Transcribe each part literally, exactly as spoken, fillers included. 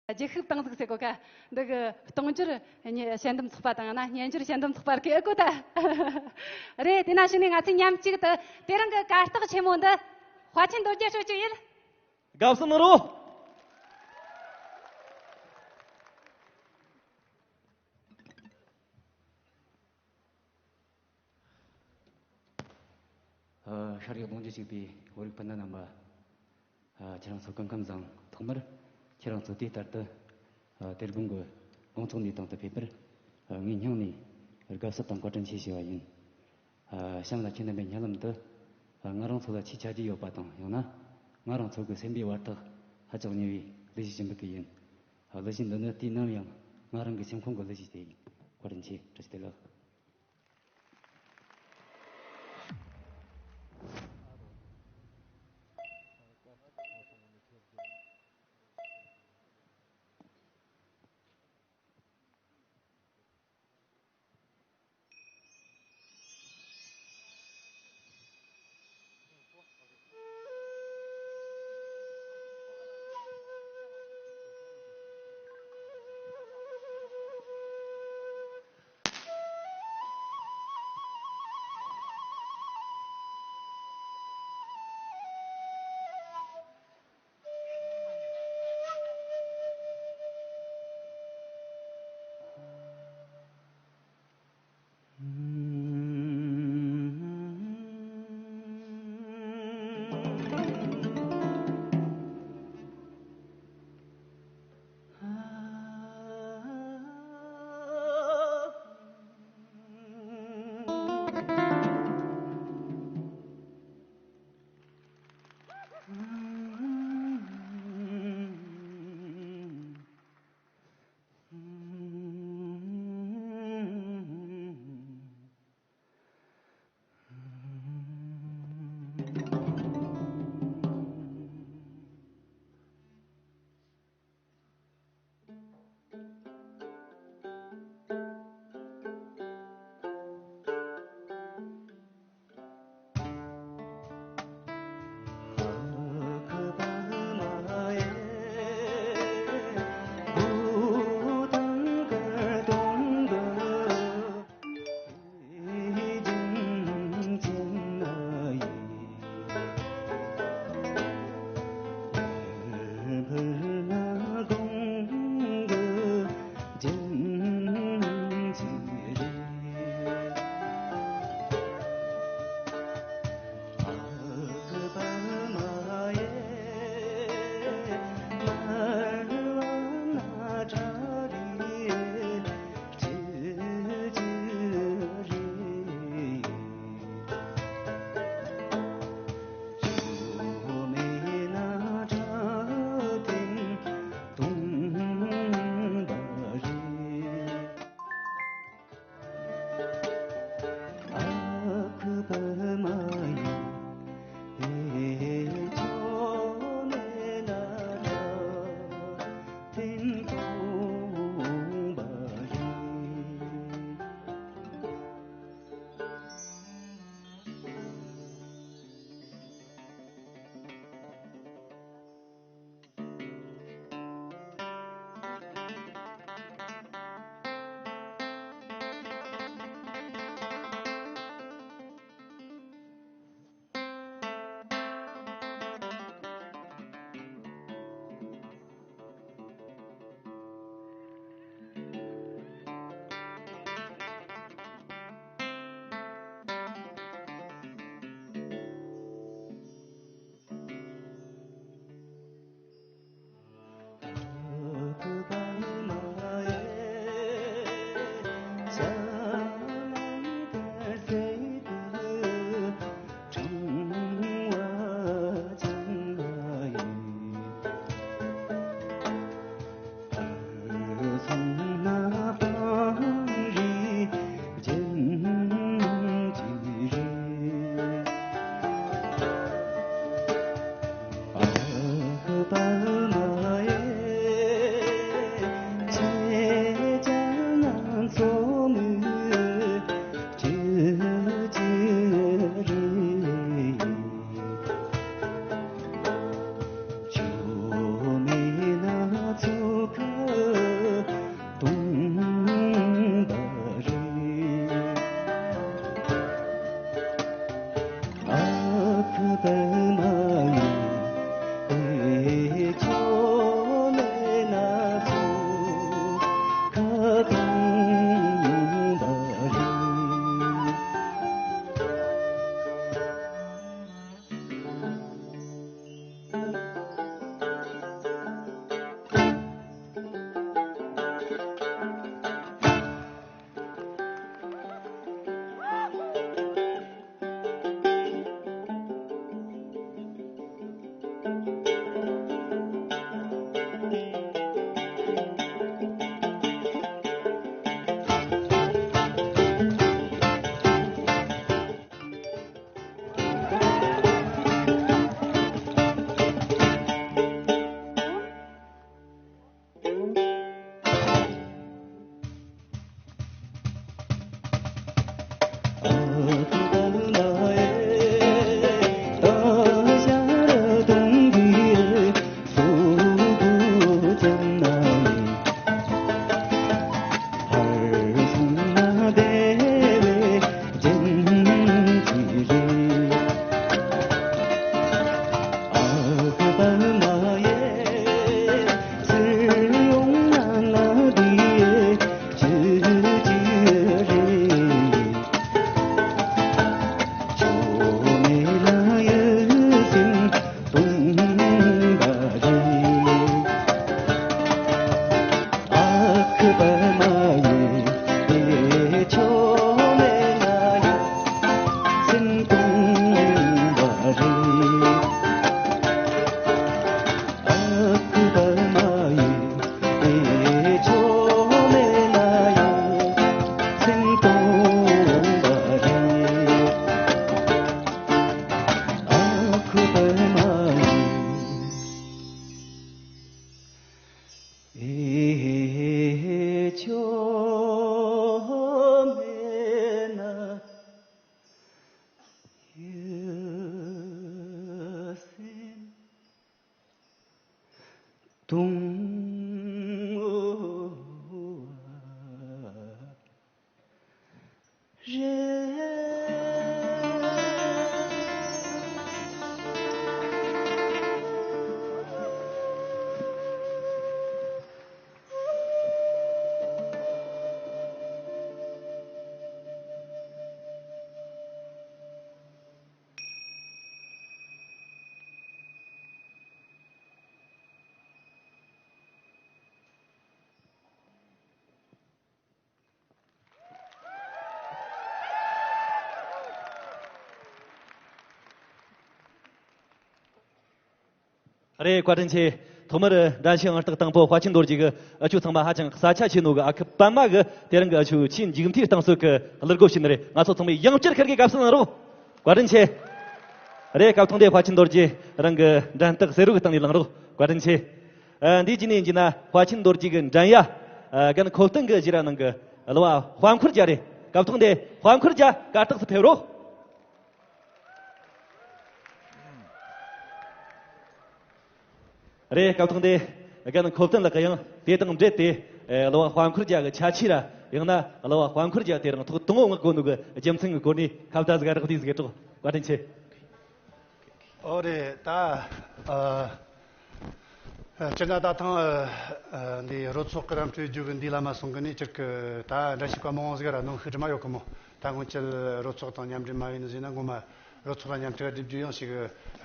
རྒྱུ་ཤུགས་བཏང་ཟིག་ཟེར་གོ་ཀ། འདི་གི་གཏོང་སྦྱོར་ཉེ་དཔྱད་འདེམས་ཚོགས་པ་དང་ཡང་ན་སྨྱན་སྦྱོར་དཔྱད་འདེམས་ཚོགས་པ་ར་གི་ཨེ་གོ་ད། རེད། དེ་ན་གཞུག་ནས་ང་ཚོས་མཉམ་གཅིག་ཏུ་དེ་རིང་གི་གར་སྟེགས་ཆེན་མོ་འདི་དཔའ་ཆེན་རྡོ་རྗེ་ཤོད་རྒྱུ་ཡིན། དགའ་བསུ་གནང་རོགས། ཨ། ཤར་ཡོད་ལོངས་སྤྱོད་གཅིག་པའི་བོད་རིགས་སྤུན་ཟླ་རྣམ་པ། ཨ། ཁྱེད་རང་ཚོ་སྐུ་ཁམས་བཟང་། ཐོག་མར་ཁྱེད་རང་ཚོ་དུས་ལྟར་དུ། ཨ། དེ་དགོང་གི་དགོང་ཚོགས་འདིའི་སྟེང་དུ་ཕེབས་པར། ཨ། ངའི་སྙིང་ནས་དགའ་བསུ་དང་བཀའ་དྲིན་ཆེ་ཞུ་བ་ཡིན། ཨ། གཤམ་ལ་ཁྱེད་རྣམ་པའི་སྙན་ལམ་དུ། ཨ། ང་རང་ཚོ་ལ་ཆེས་ཆ་རྒྱུས་ཡོད་པ་དང་ཡང་ན་ང་རང་ཚོ་གི་སེམས་པའི་བར་ཐག་ཧ་ཅང་ཉེ་བའི་གླུ་གཞས་ཞུ་འབུལ་གི་ཡིན། ཨ། གླུ་གཞས་འདི་ནི་དུས་ནམ་ཡང་ང་རང་གི་སེམས་ཁོང་གི་གླུ་གཞས་དེ་ཡིན། བཀའ་དྲིན་ཆེ། བཀྲ་ཤིས་བདེ་ལེགས། དེ་ཆོ་མེད་ན་ཡུལ་སེམས་དུང་རེད། རེད། བཀའ་དྲིན་ཆེ། ཐོག་མར་འགྲན་ཞུགས་ཨང་རྟགས་དང་པོ་དཔའ་ཆེན་རྡོ་རྗེ་གི་ཨ་ཆུ་ཚང་མ་ཧ་ཅང་ས་ཆ་ཆེ་ནོ་གི་ཨ་ཁུ་པད་མ་གི་དེ་རིང་གི་ཨ་ཆུ་ཆེས་མཇུག་མཐའི་རྟིང་རྩོད་གི་གླུ་སྒོ་ཕྱེ་ནི་རེད། ང་ཚོ་ཚང་མས་ཡང་བསྐྱར་ཁིར་གི་དགའ་བསུ་གནང་རོགས། བཀའ་དྲིན་ཆེ། རེད། སྐབས་ཐོག་འདི་དཔའ་ཆེན་རྡོ་རྗེ་རང་གི་འགྲན་རྟགས་བསེ་རུ་གི་སྟེང་ནས་ལངས་རོགས། བཀའ་དྲིན་ཆེ། ཨ། འདིའི་རྗེས་ནས་ཡིན་ན་དཔའ་ཆེན་རྡོ་རྗེ་གི་འགྲན་ཡ། ཨ། རྒན་ཁོ་སྟོན་གི་ཞུ་ར་ནང་གི་གླུ་བ་དཔལ་འཁོར་རྒྱལ་རེད། སྐབས་ཐོག་འདི་དཔལ་འཁོར་རྒྱལ་གར་སྟེགས་སུ་ཕེབས་རོགས། རེད། སྐབས་ཐོག་འདི་རྒན་ཁོ་སྟོན་ལགས་ཀྱིས་ཡང་དེ་དང་འབྲེལ་ཏེ། ཨེ། གླུ་བ་དཔལ་འཁོར་རྒྱལ་གྱི་ཁྱད་ཆོས་ར། ཡང་ན་གླུ་བ་དཔལ་འཁོར་རྒྱལ་དེ་རིང་ཐོག་དང་པོ་ངག་དགོས་ནོ་གི་རྒྱུ་མཚན་གྱི་སྐོར་ནས་ཁ་བརྡ་ཟིག་རག་དུས་ཟིག་གི་གྲོགས། བཀའ་དྲིན་ཆེ། ཨོ་རེད། ད་ཨ་སྤྱིར་ན་ད་ཐེངས་ཨ་འདི་རོལ་ཚོགས་ཀྱི་རམ་སྤྲོད་རྒྱུ་གི་འདི་ལ་མ་སོང་གི་ནས་སྤྱིར་གི་ད་འགྲན་ཞུགས་པ་མང་བོ་ཟིག་ར་ནང་ཤུགས་དྲི་མ་ཡོད་གི་མོ། ད་སྔོན་ཆད་རོལ་ཚོགས་དང་མཉམ་འབྲེལ་མ་ཡིན་ཟེར་ན་ངོ་མ་རོལ་ཚོགས་ལ་མཉམ་འབྲེལ་སྒྲིག་རྒྱུ་ཡང་ཞིག་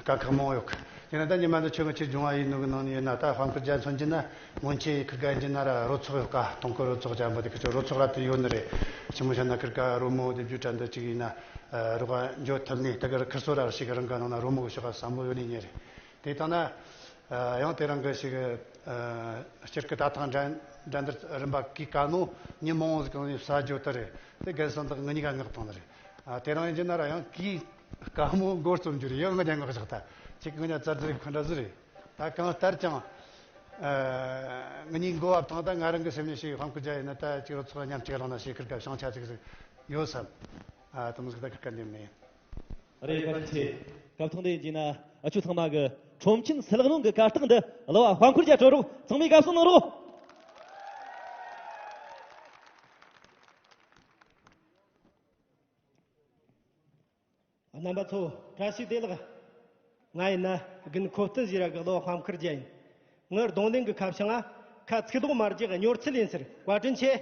དཀའ་ཁག་མང་བོ་ཡོད་གི། ཡིན་ན་ད་ཉི་མ་འདི་ཁྱོད་ཀྱི་ཆེད་སྦྱོང་བ་ཡིན་ནོ་གི་ནང་ནས་ཡིན་ན། ད་དཔལ་འཁོར་རྒྱལ་མཚོན་གྱི་ན་སྔོན་ཆད་ཁིར་ག་ཡིན་གྱི་ན་ར་རོལ་ཚོགས་ཡོད་ཀ། དུང་དཀར་རོལ་ཚོགས་ཅན་པོ་དེ་ཁི་ཆོ་རོལ་ཚོགས་ར་དེ་ཡོད་ནི་རེད། ཆི་མོ་བྱས་ན་ཁིར་ག་རོལ་མོ་སྡེབ་སྦྱོར་དྲ་འདི་གཅིག་ཡིན་ན། ཨ། རོགས་འཇོག་ཐུབ་ནས་ད་གར་ཁིར་སོ་ར་ཞིག་རང་ག་ནང་ན་རོལ་མོ་གི་ཤོག་ག་བསམ་བློ་ཡོད་ནི་ཉེ་རེད། དེ་ལྟ་ན། ཨ། ཡང་དེ་རིང་གི་ཞིག་ཨ། སྤྱིར་གི་ད་ཐེངས་འགྲན་འགྲན་བསྡུར་རིམ་པ་གི་ཀ་ནོ་ཉིན་མང་བོ་ཟིག་གི་ནས་ས་རྒྱུ་དེ་རེད། དེ་རྒན་སོང་དག་ངི་གཉིས་ཀ་ངག་བཏང་ནི་རེད། ཨ། དེ་རིང་ཡིན་གྱི་ན་ར་ཡང་གིས་དཀའ་མོ་འགོ་རྩོམ་རྒྱུ་རེད། ཡང་ངི་གཉིས་ངག་བཞག་ད་ཅིག་གི་ངི་གཉིས་རྩར་རྩེ་རིག་ཁ་འདྲ་ཟིག་རེད། ད་གང་ལྟར་ཀྱང་། ཨ། ངི་གཉིས་འགོ་བ་བཏང་ད་ང་རང་གི་སེམས་ནས་ཞིག་དཔལ་འཁོར་རྒྱལ་ཡིན་ན་ད་ཅིག་རོལ་ཚོགས་མཉམ་གཅིག་རང་ན་ཞིག་ཁིར་ག་བྱང་ཆ་ཅིག་ཟིག་ཡོད་བསམ། ཨ། དེ་མོ་ཟིག་ད་ཁིར་ག་འདེམས་ནས། རེད། བཀའ་དྲིན་ཆེ། སྐབས་ཐོག་འདི་ཡིན་ན་ཨ་ཆུ་ཚང་མ་གི་ཁྲོམ་ཆེན་སིལ་སྣང་གི་གར་སྟེགས་འདི་གླུ་བ་དཔལ་འཁོར་རྒྱལ་སྤྲོད་རོགས། ཚང་མས་དགའ་བསུ་གནང་རོགས། རྣམ་པ་ཚོ་བཀྲ་ཤིས་བདེ་ལེགས། ང་ཡིན་ན་རྒན་ཁོ་སྟོན་ཟེར་ར་གི་གླུ་བ་དཔལ་འཁོར་རྒྱལ་ཡིན། ངའི་རྡུང་ལེན་གི་ཁ་བྱང་ང་ཁ་ཚིག་ལྡོག་མ་རྒྱག་གི་སྙོར་ཚུལ་ཡིན་ཟེར། བཀའ་དྲིན་ཆེ།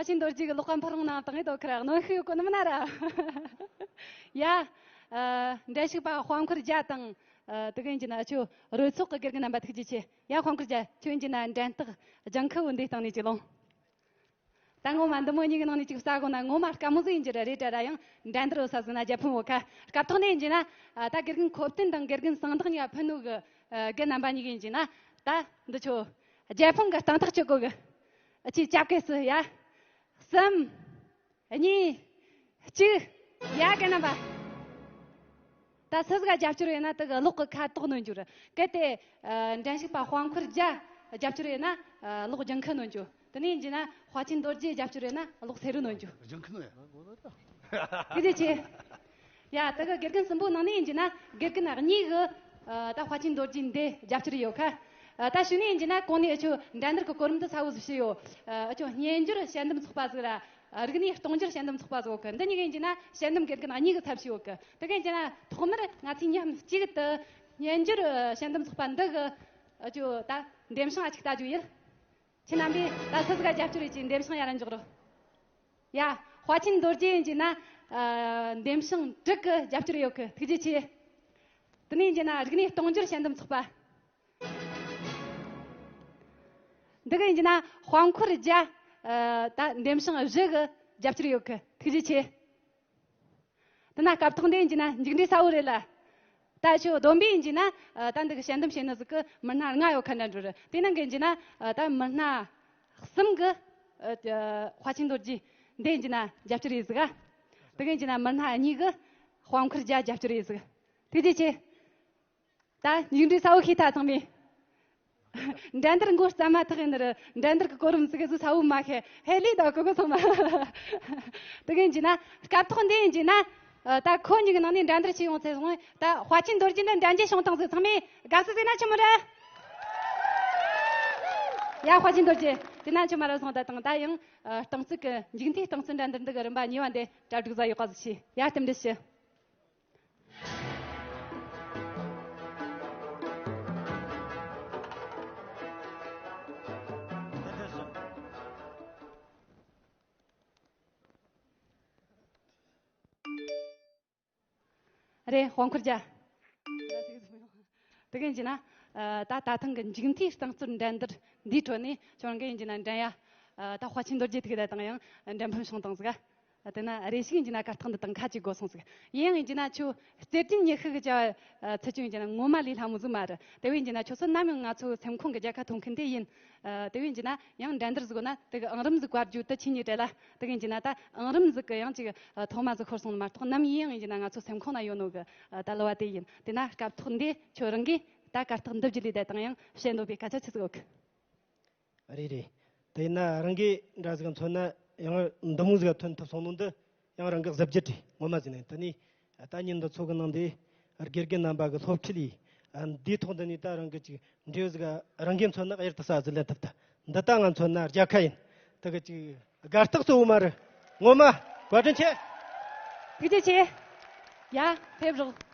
ཆེན་རྡོ་རྗེ་གི་ལོགས་ཀ་འཕུར་འོང་ནང་དང་ངེས་དོ་ཁར་གནོན་ཤུགས་ཡོད་གོ་ནི་མིན་ན་ར། ཡ། ཨ། འགྲན་ཞུགས་པ་དཔལ་འཁོར་རྒྱལ་དང་། ཨ། དེ་ག་ཡིན་གྱི་ན་ཨ་ཆོ་རོལ་ཚོགས་ཀྱི་དགེ་རྒན་རྣམ་པ་ཐུགས་རྗེ་ཆེ། ཡ། དཔལ་འཁོར་རྒྱལ་ཁྱོད་ཡིན་གྱི་ན་འགྲན་རྟགས་ལྗང་ཁུ་བོ་འདི་སྟེང་ནས་ཅིག་ལོངས། ད་ངོ་མ་འདི་མོ་གཉིས་ཀྱི་ནང་ནས་ཅིག་ཟ་དགོས་ན་ངོ་མ་དཀའ་མོ་ཟིག་ཡིན་གྱི་ར། རེད་དྲ་ར། ཡང་འགྲན་བསྡུར་ཟ་ཟིག་ན་རྒྱལ་ཕམ་བོ་ཁ་སྐབས་ཐོག་ནས་ཡིན་གྱི་ན། ཨ། ད་དགེ་རྒན་ཁོ་བསྟན་དང་དགེ་རྒན་གསང་བདག་གཉིས་ཀ་ཕུ་ནུ་གི། ཨ། རྒན་རྣམ་པ་གཉིས་ཀ་ཡིན་གྱི་ན། ད་འདི་ཆོ་རྒྱལ་ཕམ་གི་སྟེང་ཐག་གཅོད་དགོས་གི། ཨ། ཅིག་ཅབ་གེ་སི་ཡ། གསུམ། གཉིས། གཅིག་ཡ། རྒན་རྣམ་པ། ད་སུ་ཟིག་ག་རྒྱབ་སྐྱོར་ཡོད་ན་དེ་གི་གློག་གི་ཁ་དོག་ནོན་རྒྱུ་རེད། གལ་ཏེ། ཨ། འགྲན་ཞུགས་པ་དཔལ་འཁོར་རྒྱལ་རྒྱབ་སྐྱོར་ཡོད་ན། ཨ། གློག་ལྗང་ཁུ་ནོན་རྒྱུ། དེ་ནས་ཡིན་གྱི་ན་དཔལ་ཆེན་རྡོ་རྗེ་རྒྱབ་སྐྱོར་ཡོད་ན་གློག་སེར་རུ་ནོན་རྒྱུ། ལྗང་ཁུ་ནོན་ཡ། ཐུགས་རྗེ་ཆེ། ཡ། དེ་གི་དགེ་རྒན་གསུམ་པོ་ནང་ནས་ཡིན་གྱི་ན་དགེ་རྒན་གཉིས་གི། ཨ། ད་དཔལ་ཆེན་རྡོ་རྗེ་འདི་རྒྱབ་སྐྱོར་ཡོད་ཁ། ཨ། ད་ཞུ་ནས་ཡིན་གྱི་ན་གོང་ནས་ཨ་ཆོ་འགྲན་བསྡུར་གི་གོ་རིམ་དུ་ས་བོ་ཟིག་ཞུ་ཡོད། ཨ། ཨ་ཆོ་སྙན་འགྱུར་དཔྱད་འདེམས་ཚོགས་པ་ཟིག་ར། ཨ། རིག་གནས་གཏོང་སྒྱུར་དཔྱད་འདེམས་ཚོགས་པ་ཟིག་ཡོད་གི། འདི་གཉིས་ཀ་ཡིན་གྱི་ན་དཔྱད་འདེམས་དགེ་རྒན་གཉིས་ཀྱི་ཚབ་བྱས་ཡོད་གི། དེ་ག་ཡིན་གྱི་ན་ཐོག་མར་ང་ཚོས་མཉམ་གཅིག་ཏུ་སྙན་འགྱུར་དཔྱད་འདེམས་ཚོགས་པ་འདི་གི་ཨ་ཆོ་ད་འདེམས་བྱང་ཨ་ཅིག་ལྟ་རྒྱུ་ཡིན། ཁྱེད་རྣམ་པས་ད་སུ་ཟིག་ག་རྒྱབ་སྐྱོར་ཡོད་ཀྱི་འདེམས་བྱང་ཡར་ར་འཇོག་རོགས། ཡ། དཔལ་ཆེན་རྡོ་རྗེ་ཡིན་གྱི་ན། ཨ། འདེམས་བྱང་དྲུག་གི་རྒྱབ་སྐྱོར་ཡོད་གི། ཐུགས་རྗེ་ཆེ། དེ་ནས་ཡིན་གྱི་ན་རིག་གནས་གཏོང་སྒྱུར་དཔྱད་འདེམས་ཚོགས་པ། འདི་ག་ཡིན་གྱི་ན་དཔལ་འཁོར་རྒྱལ། ཨ། ད་འདེམས་བྱང་བཞི་གི་རྒྱབ་སྐྱོར་ཡོད་གི། ཐུགས་རྗེ་ཆེ། དེ་ན་སྐབས་ཐོག་འདི་ཡིན་གྱི་ན་མཇུག་འབྲས་གསལ་བོ་རེད་ལ། ད་ཁྱོད་བསྡོམས་པས་ཡིན་གྱི་ན། ཨ། ད་འདི་གི་དཔྱད་འདེམས་བྱེད་ནི་ཟིག་གི་མི་སྣ་ལྔ་ཡོད་ཁ་འདྲ་འགྲོ་རེད། དེ་ནང་གི་ཡིན་གྱི་ན། ཨ། ད་མི་སྣ་གསུམ་གི། ཨ། དཔལ་ཆེན་རྡོ་རྗེ་འདི་ཡིན་གྱི་ན་རྒྱབ་སྐྱོར་ཡོད་ཟིག་ག། དེ་གི་ཡིན་གྱི་ན་མི་སྣ་གཉིས་གི་དཔལ་འཁོར་རྒྱལ་རྒྱབ་སྐྱོར་ཡོད་ཟིག། ཐུགས་རྗེ་ཆེ། ད་མཇུག་འབྲས་གསལ་བོ་ཤེས་ཐལ་ཚང་མས། འགྲན་བསྡུར་མགོ་བརྩམས་མ་ཐག་ཡིན་ནི་རེད། འགྲན་བསྡུར་གི་གོ་རིམ་ཟིག་གི་ཟིག་གསལ་བོ་མ་ཤེས། ཧེ་ལས་ད་གོ་གོ་སོང་ན། དེ་གི་ཡིན་གྱི་ན་སྐབས་ཐོག་འདི་ཡིན་གྱི་ན། ཨ། ད་ཁོ་གཉིས་ཀྱི་ནང་ནས་འགྲན་བསྡུར་བྱེད་ཡོང་ཚེ་སོང་། ད་དཔལ་ཆེན་རྡོ་རྗེ་འདི་འགྲན་རྒྱལ་བྱུང་བཏང་ཟིག། ཚང་མས་དགའ་བསུ་ཟིག་ན་ཆི་མོ་རེད། ཡ། དཔལ་ཆེན་རྡོ་རྗེ། དེ་ན་ཆི་མོ་རེད་སོང་། ད་དང་ད་ཡང་། ཨ། རྟིང་རྩོད་ཀྱི་མཇུག་མཐའི་རྟིང་རྩོད་འགྲན་བསྡུར་འདི་གི་རིམ་པ་གཉིས་པ་འདི་གྲ་སྒྲིག་ཟིག་ཡག་པ་ཟིག་བྱོས། ཡ། རྟེན་འབྲེལ་ཞུ། རེད། དཔལ་འཁོར་རྒྱལ། དེ་གི་ཡིན་གྱི་ན། ཨ། ད་ད་ཐེངས་ཀྱི་མཇུག་མཐའི་རྟིང་རྩོད་འགྲན་བསྡུར་འདིའི་ཁྲོད་ནས་ཁྱོད་རང་གི་ཡིན་གྱི་ན་འགྲན་ཡ། ཨ། ད་དཔལ་ཆེན་རྡོ་རྗེ་ཐུག་ད་དང་ཡང་འགྲན་ཕམ་བྱུང་བཏང་ཟིག། དེ་ན་རེ་ཞིག་ཡིན་གྱི་ན་གར་སྟེགས་འདི་དང་ཁ་གཅིག་དགོས་སོང་ཟིག། ཡིན་ཡང་ཡིན་གྱི་ན་ཁྱོད་རྩེད་འགྲན་ཉི་ཤུ་གི་བྱ་བ་ཚུད་རྒྱུ་ཡིན་གྱི་ན་ངོ་མ་ལས་སླ་མོ་ཟིག་མ་རེད། དེ་བས་ཡིན་གྱི་ན་ཁྱོད་ཚོ་ནམ་ཡང་ང་ཚོའི་སེམས་ཁོང་གི་རྒྱལ་ཁ་ཐོབ་མཁན་དེ་ཡིན། ཨ། དེ་བས་ཡིན་གྱི་ན་ཡང་འགྲན་བསྡུར་ཟིག་དགོས་ན་དེ་གི་ཨང་རིམ་ཟིག་བཀར་རྒྱུ་དེ་ཆི་ནས་བྲལ་ལ། དེ་གི་ཡིན་གྱི་ན་ད་ཨང་རིམ་ཟིག་གི་ཡང་ཅིག་ཐོག་མ་ཟིག་ཤོར་སོང་ནི་མ་གཏོགས། ནམ་ཡིན་ཡང་ཡིན་གྱི་ན་ང་ཚོ་སེམས་ཁོང་ན་ཡོད་ནོ་གི་ད་གླུ་བ་དེ་ཡིན། དེ་ན་སྐབས་ཐོག་འདི་ཁྱོད་རང་གིས་ད་གར་སྟེགས་འདི་བརྒྱུད་ལས་ད་དང་ཡང་བཤད་འདོད་པའི་སྐད་ཆ་ཆི་ཟིག་ཡོད་གི། རེད་རེད། དེ་ཡིན་ན་རང་གིས་འདྲ་ཟིག་མཚོན་ན་ཡང་འདི་མོ་ཟིག་ཐོན་ཐུབ་སོང་ནོ་འདི་ཡང་རང་གི་གཟི་བརྗིད་རེད། ངོ་མ་ཟིག་ནས་དེ་ནས་ད་ཉིན་འདི་ཚོ་གི་ནང་དེ་དགེ་རྒན་རྣམ་པ་གི་སློབ་ཁྲིད་ལས་འདིའི་ཐོག་འདི་ནས་ད་རང་གི་ཅིག་འབྲས་བུ་ཟིག་རང་གིས་མཚོན་ན་གཡུར་དུ་ཟ་ཟིག་ལེན་ཐུབ་ད། འདི་ད་ང་མཚོན་ན་རྒྱལ་ཁ་ཡིན། དེ་གི་ཅིག་དགའ་རྟགས་གཙོ་བོ་མ་རེད། ངོ་མ་བཀའ་དྲིན་ཆེ། ཐུགས་རྗེ་ཆེ། ཡ། ཕེབས་རོགས།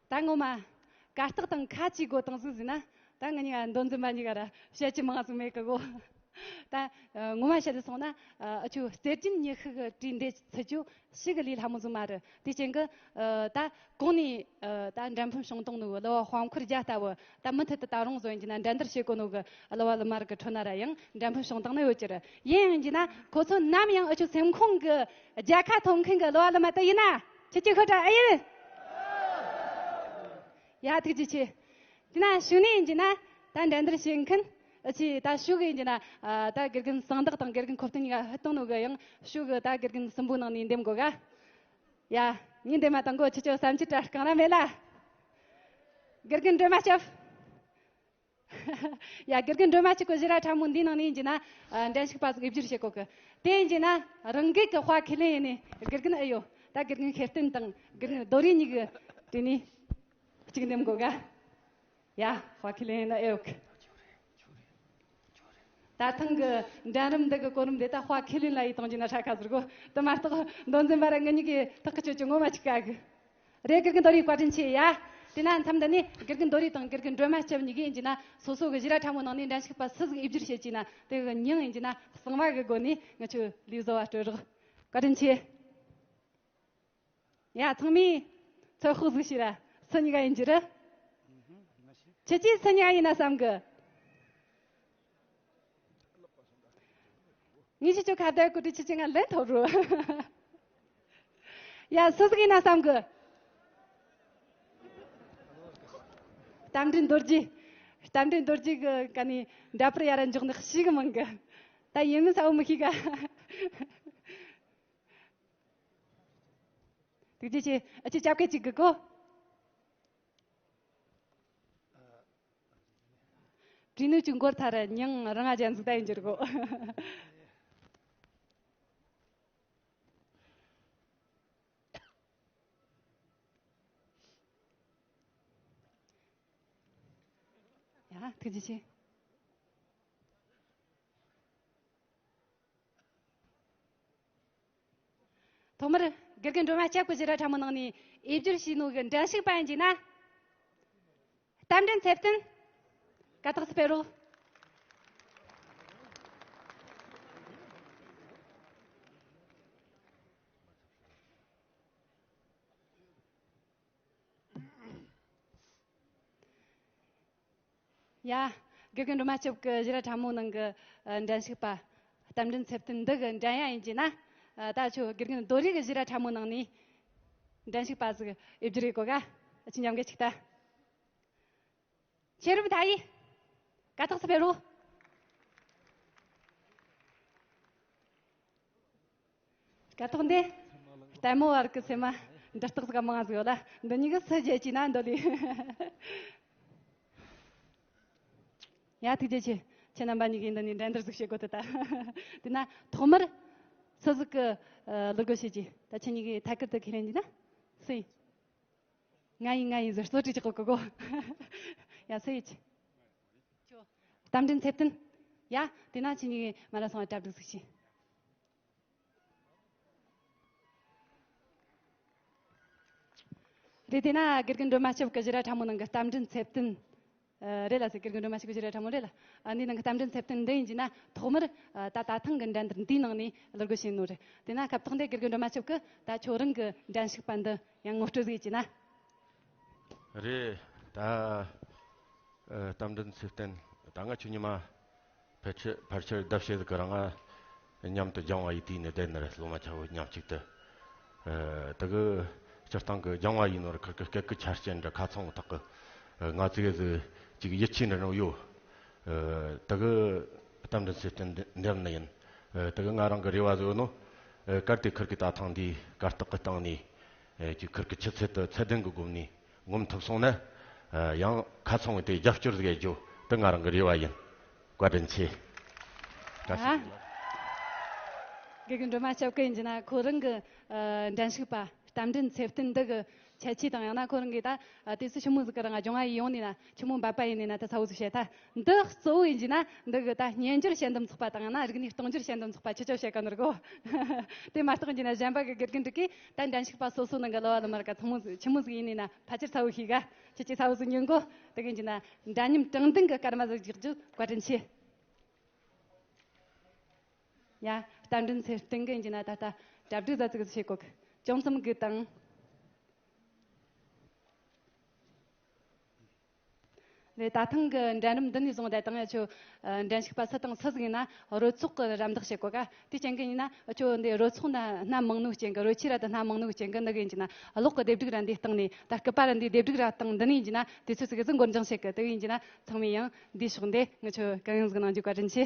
ད་ངོ་མ་གར་སྟེགས་དང་ཁ་གཅིག་དགོས་བཏང་ཟིག་ཟེར་ན། ད་ང་གཉིས་ཀ་མདོ་འཛིན་པ་གཉིས་ཀ་ར་བཤད་རྒྱུ་མང་ཟིག་མེད་གི་གོ། ད་ངོ་མ་བཤད་དུ་སོང་ན། ཨ་ཆོ་རྩེད་འགྲན་ཉི་ཤུ་གི་གྲས་འདི་ཚུད་རྒྱུ་ཞེ་གི་ལས་སླ་མོ་ཟིག་མ་རེད། དེ་རྐྱེན་གི་ཨ་ད་གོང་ནས་ཨ་ད་འགྲན་ཕམ་བྱུང་བཏང་ནོ་གི་གླུ་བ་དཔལ་འཁོར་རྒྱལ་ལྟ་བུ། ད་མུ་མཐུད་དུ་ད་རུང་བཟོ་ཡིན་གྱི་ན་འགྲན་བསྡུར་བྱེད་གོ་ནོ་གི་གླུ་བ་གླུ་མ་རིགས་གི་ཁྲོད་ན་ར་ཡང་འགྲན་ཕམ་བྱུང་བཏང་ནི་ཡོད་ཀྱི་རེད། ཡིན་ཡང་གྱི་ན་ཁོ་ཚོ་ནམ་ཡང་ཨ་ཆོ་སེམས་ཁོང་གི་རྒྱལ་ཁ་ཐོབ་མཁན་གི་གླུ་བ་གླུ་མ་དེ་ཡིན་ན་ཁྱེད་ཀྱི་ཤོད་དྲ་ཨེ་ཡིན། ཡ། ཐུགས་རྗེ་ཆེ། དེ་ན་ཞུ་ནས་ཡིན་གྱི་ན་ད་འགྲན་བསྡུར་བྱེད་མཁན་ཨ་ཆི་ད་ཞུ་གི་ཡིན་གྱི་ན། ཨ་ད་དགེ་རྒན་གསང་བདག་དང་དགེ་རྒན་ཁོ་བསྟན་གཉིས་ཀ་ཕུད་བཏང་ནོ་གི་ཡང་ཞུ་གི་ད་དགེ་རྒན་གསུམ་པོ་ནང་ནས་འདེམས་དགོས་ག། ཡ། ངས་འདེམས་མ་བཏང་གོ། ཁྱེད་ཆོ་བསམ་ཚུལ་དྲ་རྐང་ར་མེད་ལ། དགེ་རྒན་སྒྲོལ་མ་སྐྱབས། ཡ། དགེ་རྒན་སྒྲོལ་མ་གཅིག་གི་གཞི་ར་ཕྲ་མོ་འདིའི་ནང་ནས་ཡིན་གྱི་ན། ཨ་འགྲན་ཞུགས་པ་ཟིག་དབྱེ་བསྒྱུར་བྱེད་དགོས་གི། དེ་ཡིན་གྱི་ན་རང་འགུལ་གྱི་དཔའ་ཁས་ལེན་ཡིན་ནི་དགེ་རྒན་ཨེ་ཡོད། ད་དགེ་རྒན་ཤེར་བསྟན་དང་དགེ་རྒན་རྡོ་རིང་གཉིས་ཀྱི་དེ་ནས་གཅིག་འདེམས་དགོས་ག། ཡ། དཔའ་ཁས་ལེན་ཡིན་ན་ཨེ་ཡོད་གི། ད་ཐེངས་ཀྱི་འགྲན་རིམ་འདི་གི་གོ་རིམ་འདི་ད་དཔའ་ཁས་ལེན་ལ་ཡི་གཏོང་རྒྱུ་ན་ཧྲ་ཁ་ཟེར་གོ། དེ་མ་གཏོགས་མདོ་འཛིན་པ་ར་ང་གཉིས་ཀྱིས་ཐག་གི་ཆོད་ཀྱི་ངོ་མ་ཅིག་ག་གི། རེད། དགེ་རྒན་རྡོ་རིང་བཀའ་དྲིན་ཆེ་ཡ། དེ་ན་མཚམས་འདི་ནས་དགེ་རྒན་རྡོ་རིང་དང་དགེ་རྒན་སྒྲོལ་མ་སྐྱབས་གཉིས་ཀྱིས་ཡིན་གྱི་ན་སོ་སོ་གི་ཞི་ར་ཁྲ་མོ་ནང་ནས་འགྲན་ཞུགས་པ་སུ་ཟིག་ཨེ་བསྒྱུར་བྱེད་ཀྱི་ན་དེ་གི་མྱིང་ཡིན་གྱི་ན་གསང་བ་གི་སྒོ་ནས་ང་ཆོ་ལུས་བཟོ་བ་སྤྲོད་རོགས། བཀའ་དྲིན་ཆེ། ཡ། ཚང་མས་ཚོད་དཔག་ཟིག་བྱོས་ར། སུ་གཉིས་ཀ་ཡིན་རྒྱུ་རེད། ཁྱེད་ཀྱིས་སུ་གཉིས་ཀ་ཡིན་ན་བསམ་གི། ངས་ཁྱེད་ཚོ་ཁ་བརྡ་གོ་དུས་ཁྱེད་ཀྱིས་ང་ལན་ཐོབ་རོགས། ཡ། སུ་ཟིག་ཡིན་ན་བསམ་གི། རྟ་མགྲིན་རྡོ་རྗེ། རྟ་མགྲིན་རྡོ་རྗེ་གི་ཀ་ནས་འདྲ་པར་ཡ་ར་འཇོག་ནི་ཞིག་མང་གི། ད་ཡིན་མིན་ས་བོ་མི་ཤེས་ག། ཐུགས་རྗེ་ཆེ། ཨ་ཅེ་སྐྱབས་སྐད་ཅིག་གི་གོ། བྲིས་ནུས་ཀྱི་མགོར་ཐར་མྱིང་རང་ང་ཅན་ཟིག་ད་ཡིན་གྱི་རེད་གོ། ཡ། ཐུགས་རྗེ་ཆེ། ཐོག་མར་དགེ་རྒན་སྒྲོལ་མ་སྐྱབས་ཀྱི་ཞི་ར་ཁྲ་མོ་ནང་ནས་ཨེ་བསྒྱུར་བྱས་ནོ་གི་འགྲན་ཞུགས་པ་ཡིན་གྱི་ན། རྟ་མགྲིན་ཚེ་བརྟན། ཀ་ཏག་སྤེ་རོགས། ཡ། དགེ་རྒན་སྒྲོལ་མ་སྐྱབས་ཀྱི་ཞི་ར་ཁྲ་མོ་ནང་གི་ཨ་འགྲན་ཞུགས་པ་རྟ་མགྲིན་ཚེ་བརྟན་འདི་གི་འགྲན་ཡ་ཡིན་གྱི་ན། ཨ་ད་ཁྱོད་དགེ་རྒན་རྡོ་རིང་གི་ཞི་ར་ཁྲ་མོ་ནང་ནས་འགྲན་ཞུགས་པ་ཟིག་ཨེ་བསྒྱུར་ཡེ་གོ་ག། ཨ་ཅེ་མཉམ་གི་ཅིག་ལྟ། ཤེས་རབ་མཐའ་ཡས། ཀ་ཏག་སྤེ་རོགས། ཀ་ཏག་འདི། ལྟད་མོ་བར་གི་སེམས་མ་འདྲི་རྟགས་ཟིག་མང་ཟིག་ཡོད་ལ། འདི་གཉིས་ཀྱི་སུ་བརྗེད་ཀྱི་ན་འདོད་ལི། ཡ། ཐུགས་རྗེ་ཆེ། ཁྱེད་རྣམ་པ་གཉིས་ཀྱིས་འདི་ནས་འགྲན་བསྡུར་ཟིག་བྱེད་དགོས་ཐུག་ད། དེ་ན་ཐོག་མར་སུ་ཟིག་གི་ཨ་གླུ་སྒོ་ཕྱེ་རྒྱུ། ད་ཁྱེད་གཉིས་ཀྱིས་ཐད་ཀར་དུ་ཁས་ལེན་རྒྱུ་ན། སུ་ཡིན། ང་ཡིན། ང་ཡིན་ཟེར་རྩོད་རིག་ཅིག་གོ་གོ་གོ། ཡ། སུ་ཡིན། ཁྱོད། རྟ་མགྲིན་ཚེ་བརྟན། ཡ། དེ་ན་ཁྱེད་གཉིས་ཀྱིས་མ་ར་སོང་བ་གྲ་སྒྲིག་ཟིག་བྱོས། རེད། དེ་ན་དགེ་རྒན་སྒྲོལ་མ་སྐྱབས་ཀྱི་ཞི་ར་ཁྲ་མོ་ནང་གི་རྟ་མགྲིན་ཚེ་བརྟན། ཨ་རེད་ལ་ཟེར། དགེ་རྒན་སྒྲོལ་མ་སྐྱབས་ཀྱི་ཞི་ར་ཁྲ་མོ་རེད་ལ། ཨ་འདི་ནང་གི་རྟ་མགྲིན་ཚེ་བརྟན་འདི་ཡིན་གྱི་ན་ཐོག་མར་ཨ་ད་ད་ཐེངས་ཀྱི་འགྲན་བསྡུར་འདིའི་ནང་ནས་གླུ་སྒོ་ཕྱེ་ནོ་རེད། དེ་ན་སྐབས་ཐོག་འདི་དགེ་རྒན་སྒྲོལ་མ་སྐྱབས་ཀྱིས་ད་ཁྱོད་རང་གི་འགྲན་ཞུགས་པ་འདི་ཡང་ངོ་སྤྲོད་ཟིག་ཡེ་གྱི་ན། རེད། ད་ཨ་རྟ་མགྲིན་ཚེ་བརྟན། ད་ང་ཁྱོད་ཉི་མ་ཕལ་ཆེར་ཕལ་ཆེར་ཟླ་ཕྱེད་ཟིག་གི་རིང་ང་མཉམ་དུ་སྦྱང་བ་ཡེ་དུས་ནས་བསྡད་ནི་རེད། སློབ་མ་ཆ་བོ་མཉམ་གཅིག་ཏུ། ཨ་དེ་གི་སྤྱིར་བཏང་གི་སྦྱང་བ་ཡེ་ནོ་ར་ཁིར་གི་སྐད་གི་ཆ་རྐྱེན་འདྲ་ཁ་ཚང་བོ་ཐག་གི་ཨ་ང་ཚོ་གི་ཟིག་ཅིག་ཡིད་ཆེས་འདྲ་ནོ་ཡོད། ཨ་དེ་གི་རྟ་མགྲིན་ཚེ་བརྟན་འདི་འདེམས་ནི་ཡིན། ཨ་དེ་གི་ང་རང་གི་རེ་བ་ཟིག་ནོ། ཨ་གལ་ཏེ་ཁིར་གི་ད་ཐེངས་འདི་གར་སྟེགས་གི་སྟེང་ནས་ཨ་ཅིག་ཁིར་གི་ཆུ་ཚད་དེ་ཚད་ལྡན་གི་སྒོ་ནས་ངོམ་ཐུབ་སོང་ན། ཨ་ཡང་ཁ་ཚང་བའི་དེ་རྒྱབ་སྐྱོར་ཟིག་ཡེ་རྒྱུ་དེ་ང་རང་གི་རེ་བ་ཡིན། བཀའ་དྲིན་ཆེ། བཀྲ་ཤིས་བདེ་ལེགས། དགེ་རྒན་སྒྲོལ་མ་སྐྱབས་ཀྱིས་ཡིན་གྱི་ན་ཁོ་རང་གི་ཨ་འགྲན་ཞུགས་པ་རྟ་མགྲིན་ཚེ་བརྟན་འདི་གི་ཁྱད་ཆོས་དང་ཡང་ན་ཁོ་རང་གིས་ད་ཨ་དུས་ཚོད་ཆི་མོ་ཟིག་གི་རིང་སྦྱང་བ་ཡེ་ཡོང་ནས་ན། ཆི་མོ་འབད་པ་ཡིན་ནས་ན་ད་ཚ་བོ་ཟིག་བཤད་ད། འདི་གཙོ་བོ་ཡིན་གྱི་ན་འདི་གི་ད་སྨྱན་སྦྱོར་བཤད་འདུམ་ཚོགས་པ་དང་ཡང་ན་རིག་གནས་གཏོང་སྦྱོར་བཤད་འདུམ་ཚོགས་པ་ཁྱེད་ཆོ་བཤད་ག་ནོ་རེད་གོ། དེ་མ་གཏོགས་ཡིན་གྱི་ན་གཞན་པ་གི་དགེ་རྒན་འདྲ་གིས་ད་འགྲན་ཞུགས་པ་སོ་སོ་ནང་གི་གླུ་བ་གླུ་མ་ར་ག་ཚང་མོ་ཟིག་ཆི་མོ་ཟིག་ཡིན་ནས་ན་ཕལ་ཆེར་ཚ་བོ་ཤེས་ག། ཁྱེད་ཀྱིས་ཚ་བོ་ཟིག་ཉན་གོ། དེ་གི་ཡིན་གྱི་ན་འདྲ་མཉམ་དྲང་བདེན་གི་སྐར་མ་ཟིག་རྒྱག་རྒྱུ་བཀའ་དྲིན་ཆེ། ཡ། རྟ་མགྲིན་ཚེ་བརྟན་གི་ཡིན་གྱི་ན་ད་ལྟ་གྲ་སྒྲིག་ཟ་ཙིག་ཟིག་བྱེད་གོ་གི། ཅུང་ཙམ་སྒུག་དང་། རེད། ད་ཐེངས་ཀྱི་འགྲན་རིམ་འདི་ནས་བཟུང་བསྡད་དང་ཡ་ཁྱོད་ཨ་འགྲན་ཞུགས་པ་སུ་དང་སུ་ཟིག་ཡིན་ན་རོལ་ཚོགས་ཀྱི་རམ་འདེགས་བྱེད་གོ་ག། དེ་རྐྱེན་གྱིས་ཡིན་ན་ཁྱོད་འདི་རོལ་ཚོགས་ན་སྣ་མང་ནོ་རྐྱེན་གྱིས། རོལ་ཆས་ར་དེ་སྣ་མང་ནོ་རྐྱེན་གྱིས་འདི་གི་ཡིན་གྱི་ན་གློག་གི་ལྡེབས་སྒྲིག་ར་འདིའི་སྟེང་ནས། ད་སྐུད་པ་ར་འདིའི་ལྡེབས་སྒྲིག་ར་སྟེང་འདི་ནས་ཡིན་གྱི་ན་དུས་ཚོད་ཟིག་ཟིག་འགོར་འགྱངས་བྱེད་གི། དེ་གི་ཡིན་གྱི་ན་ཚང་མས་ཡང་འདིའི་ཕྱོགས་འདི་ངི་ཆོ་གུ་ཡངས་ཟིག་གནང་རྒྱུ་བཀའ་དྲིན་ཆེ།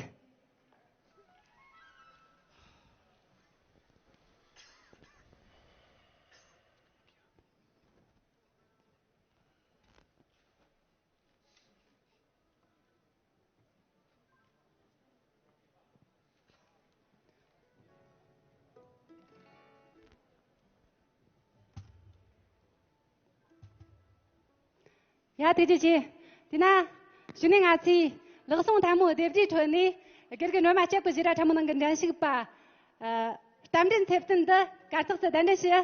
ཡ། ཐུགས་རྗེ་ཆེ། དེ་ན་གཞུག་ནས་ང་ཚོས་ལག་ཟུང་ཐལ་མོ་སྡེབ་སྒྲིག་ཁྲོད་ནས་ སྒེར་གྱི་སྣོན་མ་སྐྱབས་ཀྱི་ཞིག་ར་ཕྲ་མོ་ནང་གི་འགྲན་ཞུགས་པ། ཨ། རྟ་མགྲིན་ཚེ་བརྟན་འདི་གར་སྟེགས་སུ་གདན་འདྲེན་ཞུ།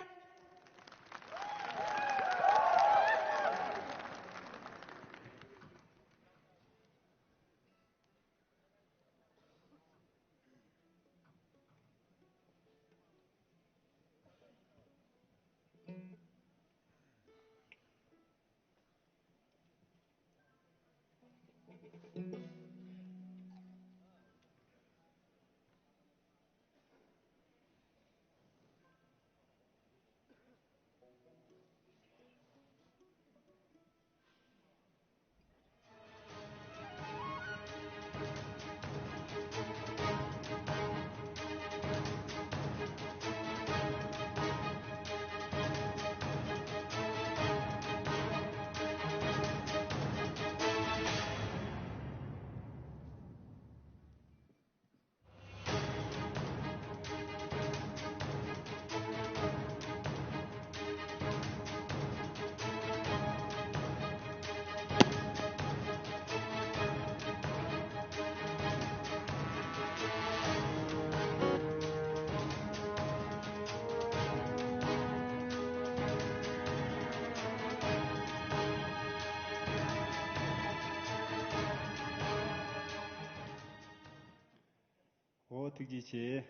འོ། ཐུགས་རྗེ་ཆེ།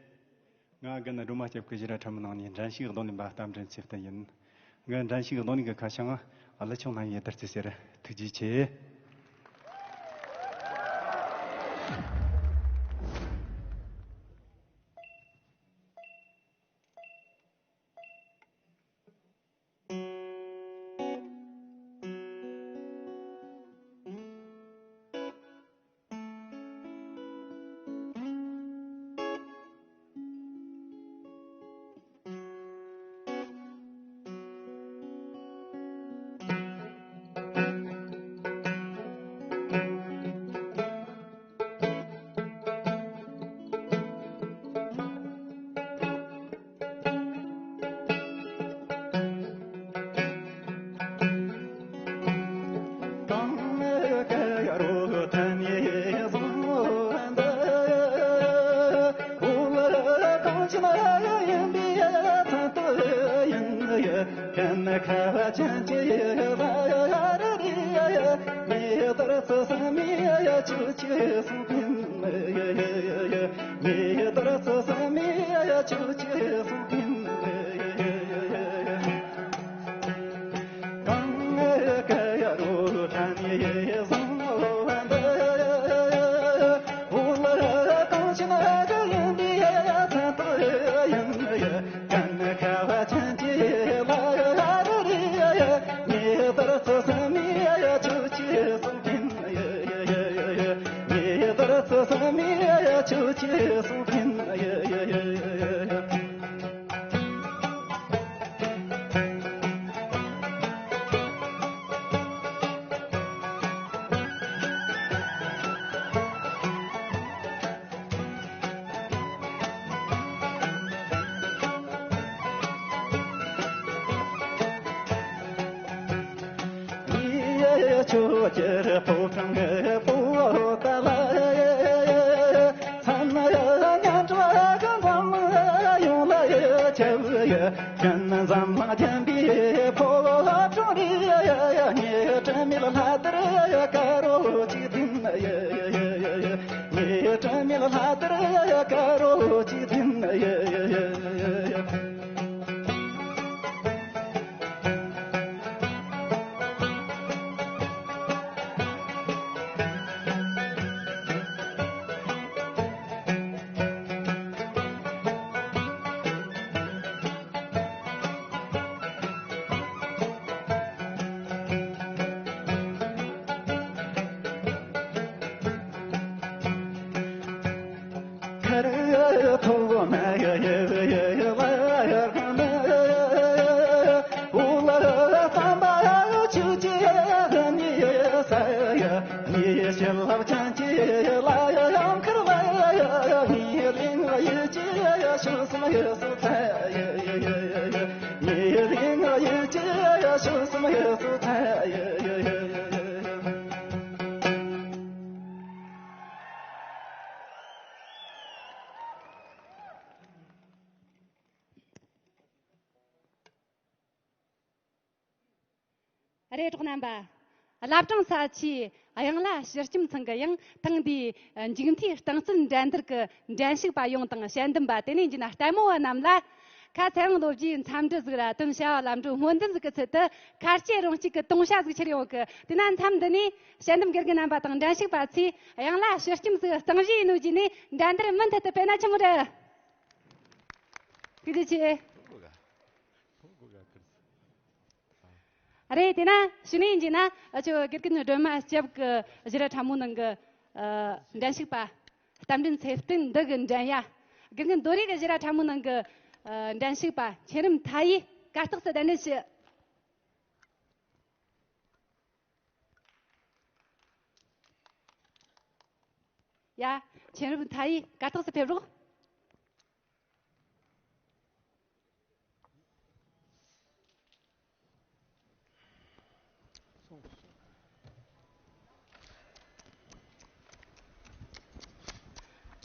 ང་རྒན་སྒྲོལ་མ་སྐྱབས་ཀྱི་ཞིག་ར་ཕྲ་མོ་ནང་ནས་འགྲན་ཞུགས་གདོང་ལེན་པ་རྟ་མགྲིན་ཚེ་བརྟན་ཡིན། ངའི་འགྲན་ཞུགས་གདོང་ལེན་གྱི་ཁ་བྱང་ཀླུ་ཆུང་ལྷ་མོའི་བདུད་རྩི་ཟེར། ཐུགས་རྗེ་ཆེ། ཆོས་ཀྱི་ཕོ་བྲང་གི་ཕོ་བོ་དག་ལ། ཚང་མ་ཡ་ཉམས་འགྲོ་གི་འཛམ་གླིང་ཡོངས་ལ་ཡ་ཁྱབ་ཡ། ཁྱེད་འཛམ་གླིང་བསྟན་པའི་ཕོ་བྲང་རེད་ཡ། ངའི་དྲན་མེད་ལྷ་དར་ཡ་དཀར་པོ་གཅིག་འཐེན་ཡ། ངའི་དྲན་མེད་ལྷ་དར་ཡ་དཀར་པོ་གཅིག་འཐེན་ཡ། རེད། གྲོགས་རྣམ་པ། བླ་བྲང་ས་ཆའི་གཡང་ལྷ་ཕྱི་ཁྱིམ་ཚང་གི་ཡང་ཐེངས་འདིའི་མཇུག་མཐའི་རྟིང་རྩོད་འགྲན་བསྡུར་གྱི་འགྲན་ཞུགས་པ་ཡོངས་དང་། དཔྱད་འདེམས་པ། དེ་ནས་ཡིན་གྱི་ན་ལྟད་མོ་བ་རྣམས་ལ། ཁ་ཚེ་དབང་ལོ་བརྒྱའི་འཚམས་འདྲི་ཟིག་ར་དོན་བྱ་བ་ལམ་འགྲོ་སྨོན་འདུན་ཟིག་གི་ཚུལ་དུ། ཁ་ལྕེ་རོང་སྐྱིད་ཀྱི་དུང་བྱ་ཟིག་ཁྱེར་ཡོང་གི། དེ་ན་མཚམས་འདི་ནས་དཔྱད་འདེམས་དགེ་རྒན་རྣམ་པ་དང་འགྲན་ཞུགས་པ་ཚོས་གཡང་ལྷ་ཕྱི་ཁྱིམ་ཟིག་གཙང་བཞེས་ཡིན་ནོ་གྱིས་ནས་འགྲན་བསྡུར་མུ་མཐུད་དུ་སྤེལ་ན་ཆི་མོ་རེད། ཐུགས་རྗེ་ཆེ། རེད། དེ་ན་ཕྱི་ནས་ཡིན་གྱི་ན་ཨ་ཆོ་དགེ་རྒན་སྒྲོལ་མ་སྐྱབས་ཀྱི་ཞི་ར་ཁྲ་མོ་ནང་གི་ཨ་འགྲན་ཞུགས་པ། རྟ་མགྲིན་ཚེ་བརྟན་འདི་གི་འགྲན་ཡ། དགེ་རྒན་རྡོ་རིག་གི་ཞི་ར་ཁྲ་མོ་ནང་གི་ཨ་འགྲན་ཞུགས་པ་ཆེ་རིམ་མཐའ་ཡས་གར་སྟེགས་སུ་གདན་འདྲེན་ཞུ། ཡ། ཆེ་རིམ་མཐའ་ཡས་གར་སྟེགས་སུ་ཕེབས་རོགས།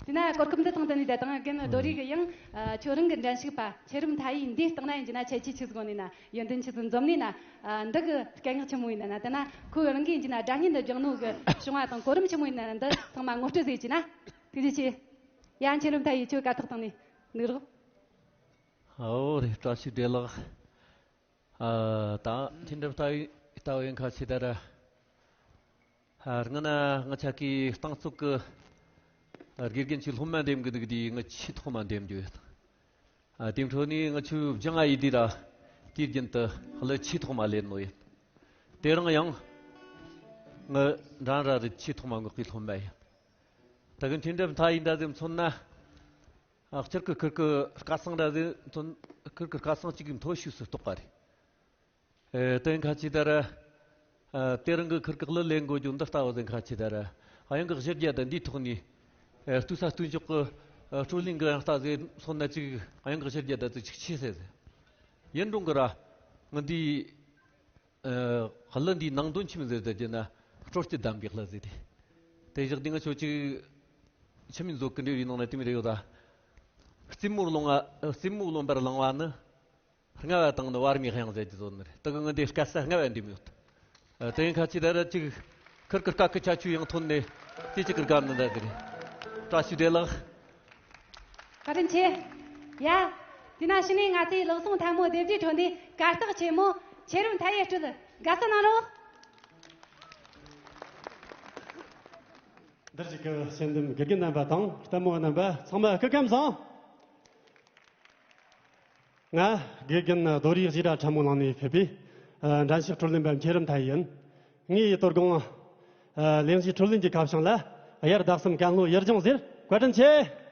དེ་ན་གོ་སྐབས་འདི་དང་བསྟུན་ནས་ད་དུང་རྒན་རྡོ་རིག་གི་ཡང་ཨ་ཁྱོད་རང་གི་འགྲན་ཞུགས་པ་ཆེ་རིམ་མཐའ་ཡས་འདི་བཏང་ན་ཡིན་གྱི་ན་ཁྱེད་ཀྱིས་ཆི་ཟིག་གོ་ནས་ན། ཡོན་ཏན་ཆི་ཟིག་འཛོམས་ནས་ན། ཨ་འདི་གི་སྐད་ངག་ཆི་མོ་ཡིན་ན་ན། དེ་ན་ཁོས་རང་གིས་ཡིན་གྱི་ན་སྒྲ་སྙན་འདི་སྦྱངས་ནོ་གི་བྱུང་བ་དང་གོ་རིམ་ཆི་མོ་ཡིན་ན་ན། འདི་ཚང་མ་ངོ་སྤྲོད་ཟིག་བྱས་ན། ཐུགས་རྗེ་ཆེ། ཡ། ཆེ་རིམ་མཐའ་ཡས་ཁྱོད་གར་སྟེགས་སྟེང་ནས་འདུག་རོགས། ཨོ་རེད། བཀྲ་ཤིས་བདེ་ལེགས། ཨ་ད་མཁྱེན་གྲུབ་ལྟ་བུའི་ལྟ་བུའི་ཁ་ཆེ་ད་ར། ཨ་སྔ་ན་ང་ཆ་གི་རྟིང་རྩོད་གི་དགེ་རྒན་གྱི་སློབ་མ་འདེམས་གི་འདུག་དེ་ང་ཆེས་ཐོག་མ་འདེམས་རྒྱུ་ཡོད། ཨ་དེ་འཕྲོ་ནས་ང་ཆོས་སྦྱང་ཨ་ཡི་དེ་ར། དེའི་རྒྱུན་དུ་ལ་ཆེས་ཐོག་མ་ལེན་ནོ་ཡིན། དེ་རིང་ཡང་ང་འདྲ་འདྲ་རེད། ཆེས་ཐོག་མ་ངོ་གི་སློབ་མ་ཡིན། ད་གི་མཁྱེན་གྲུབ་མཐའ་ཡས་འདྲ་ཟིག་མཚོན་ན། ཨ་སྤྱིར་གི་ཁིར་གི་སྐལ་བཟང་འདྲ་ཟིག་མཚོན། ཁིར་གི་སྐལ་བཟང་གཅིག་གི་མཐོ་ཤོས་སུ་གཏོགས་པ་རེད། ཨེ་དེ་ཁ་ཆེ་ད་ར། ཨ་དེ་རིང་གི་ཁིར་གི་གླུ་ལེན་དགོས་རྒྱུ་འདི་ལྟ་བུ་ཟིག་ཁ་ཆེ་ད་ར། ཨ་ཡང་གི་གཞི་རྒྱ་དང་འདིའི་ཐོག་ནས། ཨེ་ལྟོས་ས་ལྟོས་འཇོག་གི་ཨ་སྤྲོ་ལེན་གི་ཡང་ལྟ་ཟིག་མཚོན་ན་གཅིག་ཨ་ཡང་གི་གཞི་རྒྱ་དང་ཚིག་ཆིག་ཆེ་ཟེར་ཟེར། ཡིན་རུང་གི་ར། ང་འདི། ཨ་གླུ་འདིའི་ནང་དོན་ཆི་མོ་ཟིག་ཟེར་རྒྱུ་ན། སྤྲོ་སྐྱིད་གདམ་གི་གླུ་ཟིག་རེད། དེ་བཞག་འདི་ང་ཆོ་གཅིག་ཆི་མོ་བཟོ་གི་འདྲ་བའི་ནང་ན་དེ་མོ་རེ་ཡོད་ད། རྩེ་མོར་ལོང་བ། རྩེ་མོ་རློན་པར་བླངས་པ་ནི། རྔ་བ་དང་ནི་བར་མའི་དབྱངས་ཟེར་གྱི་བཟོ་ནི་རེད། དེ་གི་ང་འདི་སྐད་ས་རྔ་བ་འདི་མོ་ཡོད། ཨ་དེ་ཡིན་ཁ་ཆེ་ད་ར་གཅིག་ཁིར་གི་སྐད་གི་ཁྱད་ཆོས་ཡང་ཐོན་ནས་དེ་གཅིག་གི་དགའ་ནི་འདྲ་ཟིག་རེད། བཀྲ་ཤིས་བདེ་ལེགས། བཀའ་དྲིན་ཆེ། ཡ། དེ་ན་ཕྱི་ནས་ང་ཚོའི་ལག་ཟུང་ཐལ་མོ་སྡེབ་སྒྲིག་ཁྲོད་ནས་གར་སྟེགས་ཆེན་མོ་ཆེ་རིམ་མཐའ་ཡས་སྤྲོད། དགའ་བསུ་གནང་རོགས། འདིར་བཞུགས་ཀྱི་དཔྱད་འདེམས་དགེ་རྒན་རྣམ་པ་དང་ལྟད་མོ་བ་རྣམ་པ་ཚང་མ་སྐུ་ཁམས་བཟང་། ང་དགེ་རྒན་རྡོ་རིག་བཞི་ར་ཁྲ་མོ་ལང་ནས་ཕེབས་པའི་ཨ་འགྲན་ཞུགས་སྤྲོད་ལེན་པ་མཁྱེན་རབ་མཐའ་ཡས་ཡིན། ངའི་དོ་དགོང་ཨ་ལེན་གཞིའི་སྤྲོད་ལེན་གྱི་ཁ་བྱང་ལ་དབྱར་ཟླ་གསུམ་ཀན་ལྷོ་ཡུལ་ལྗོངས་ཟེར། བཀའ་དྲིན་ཆེ།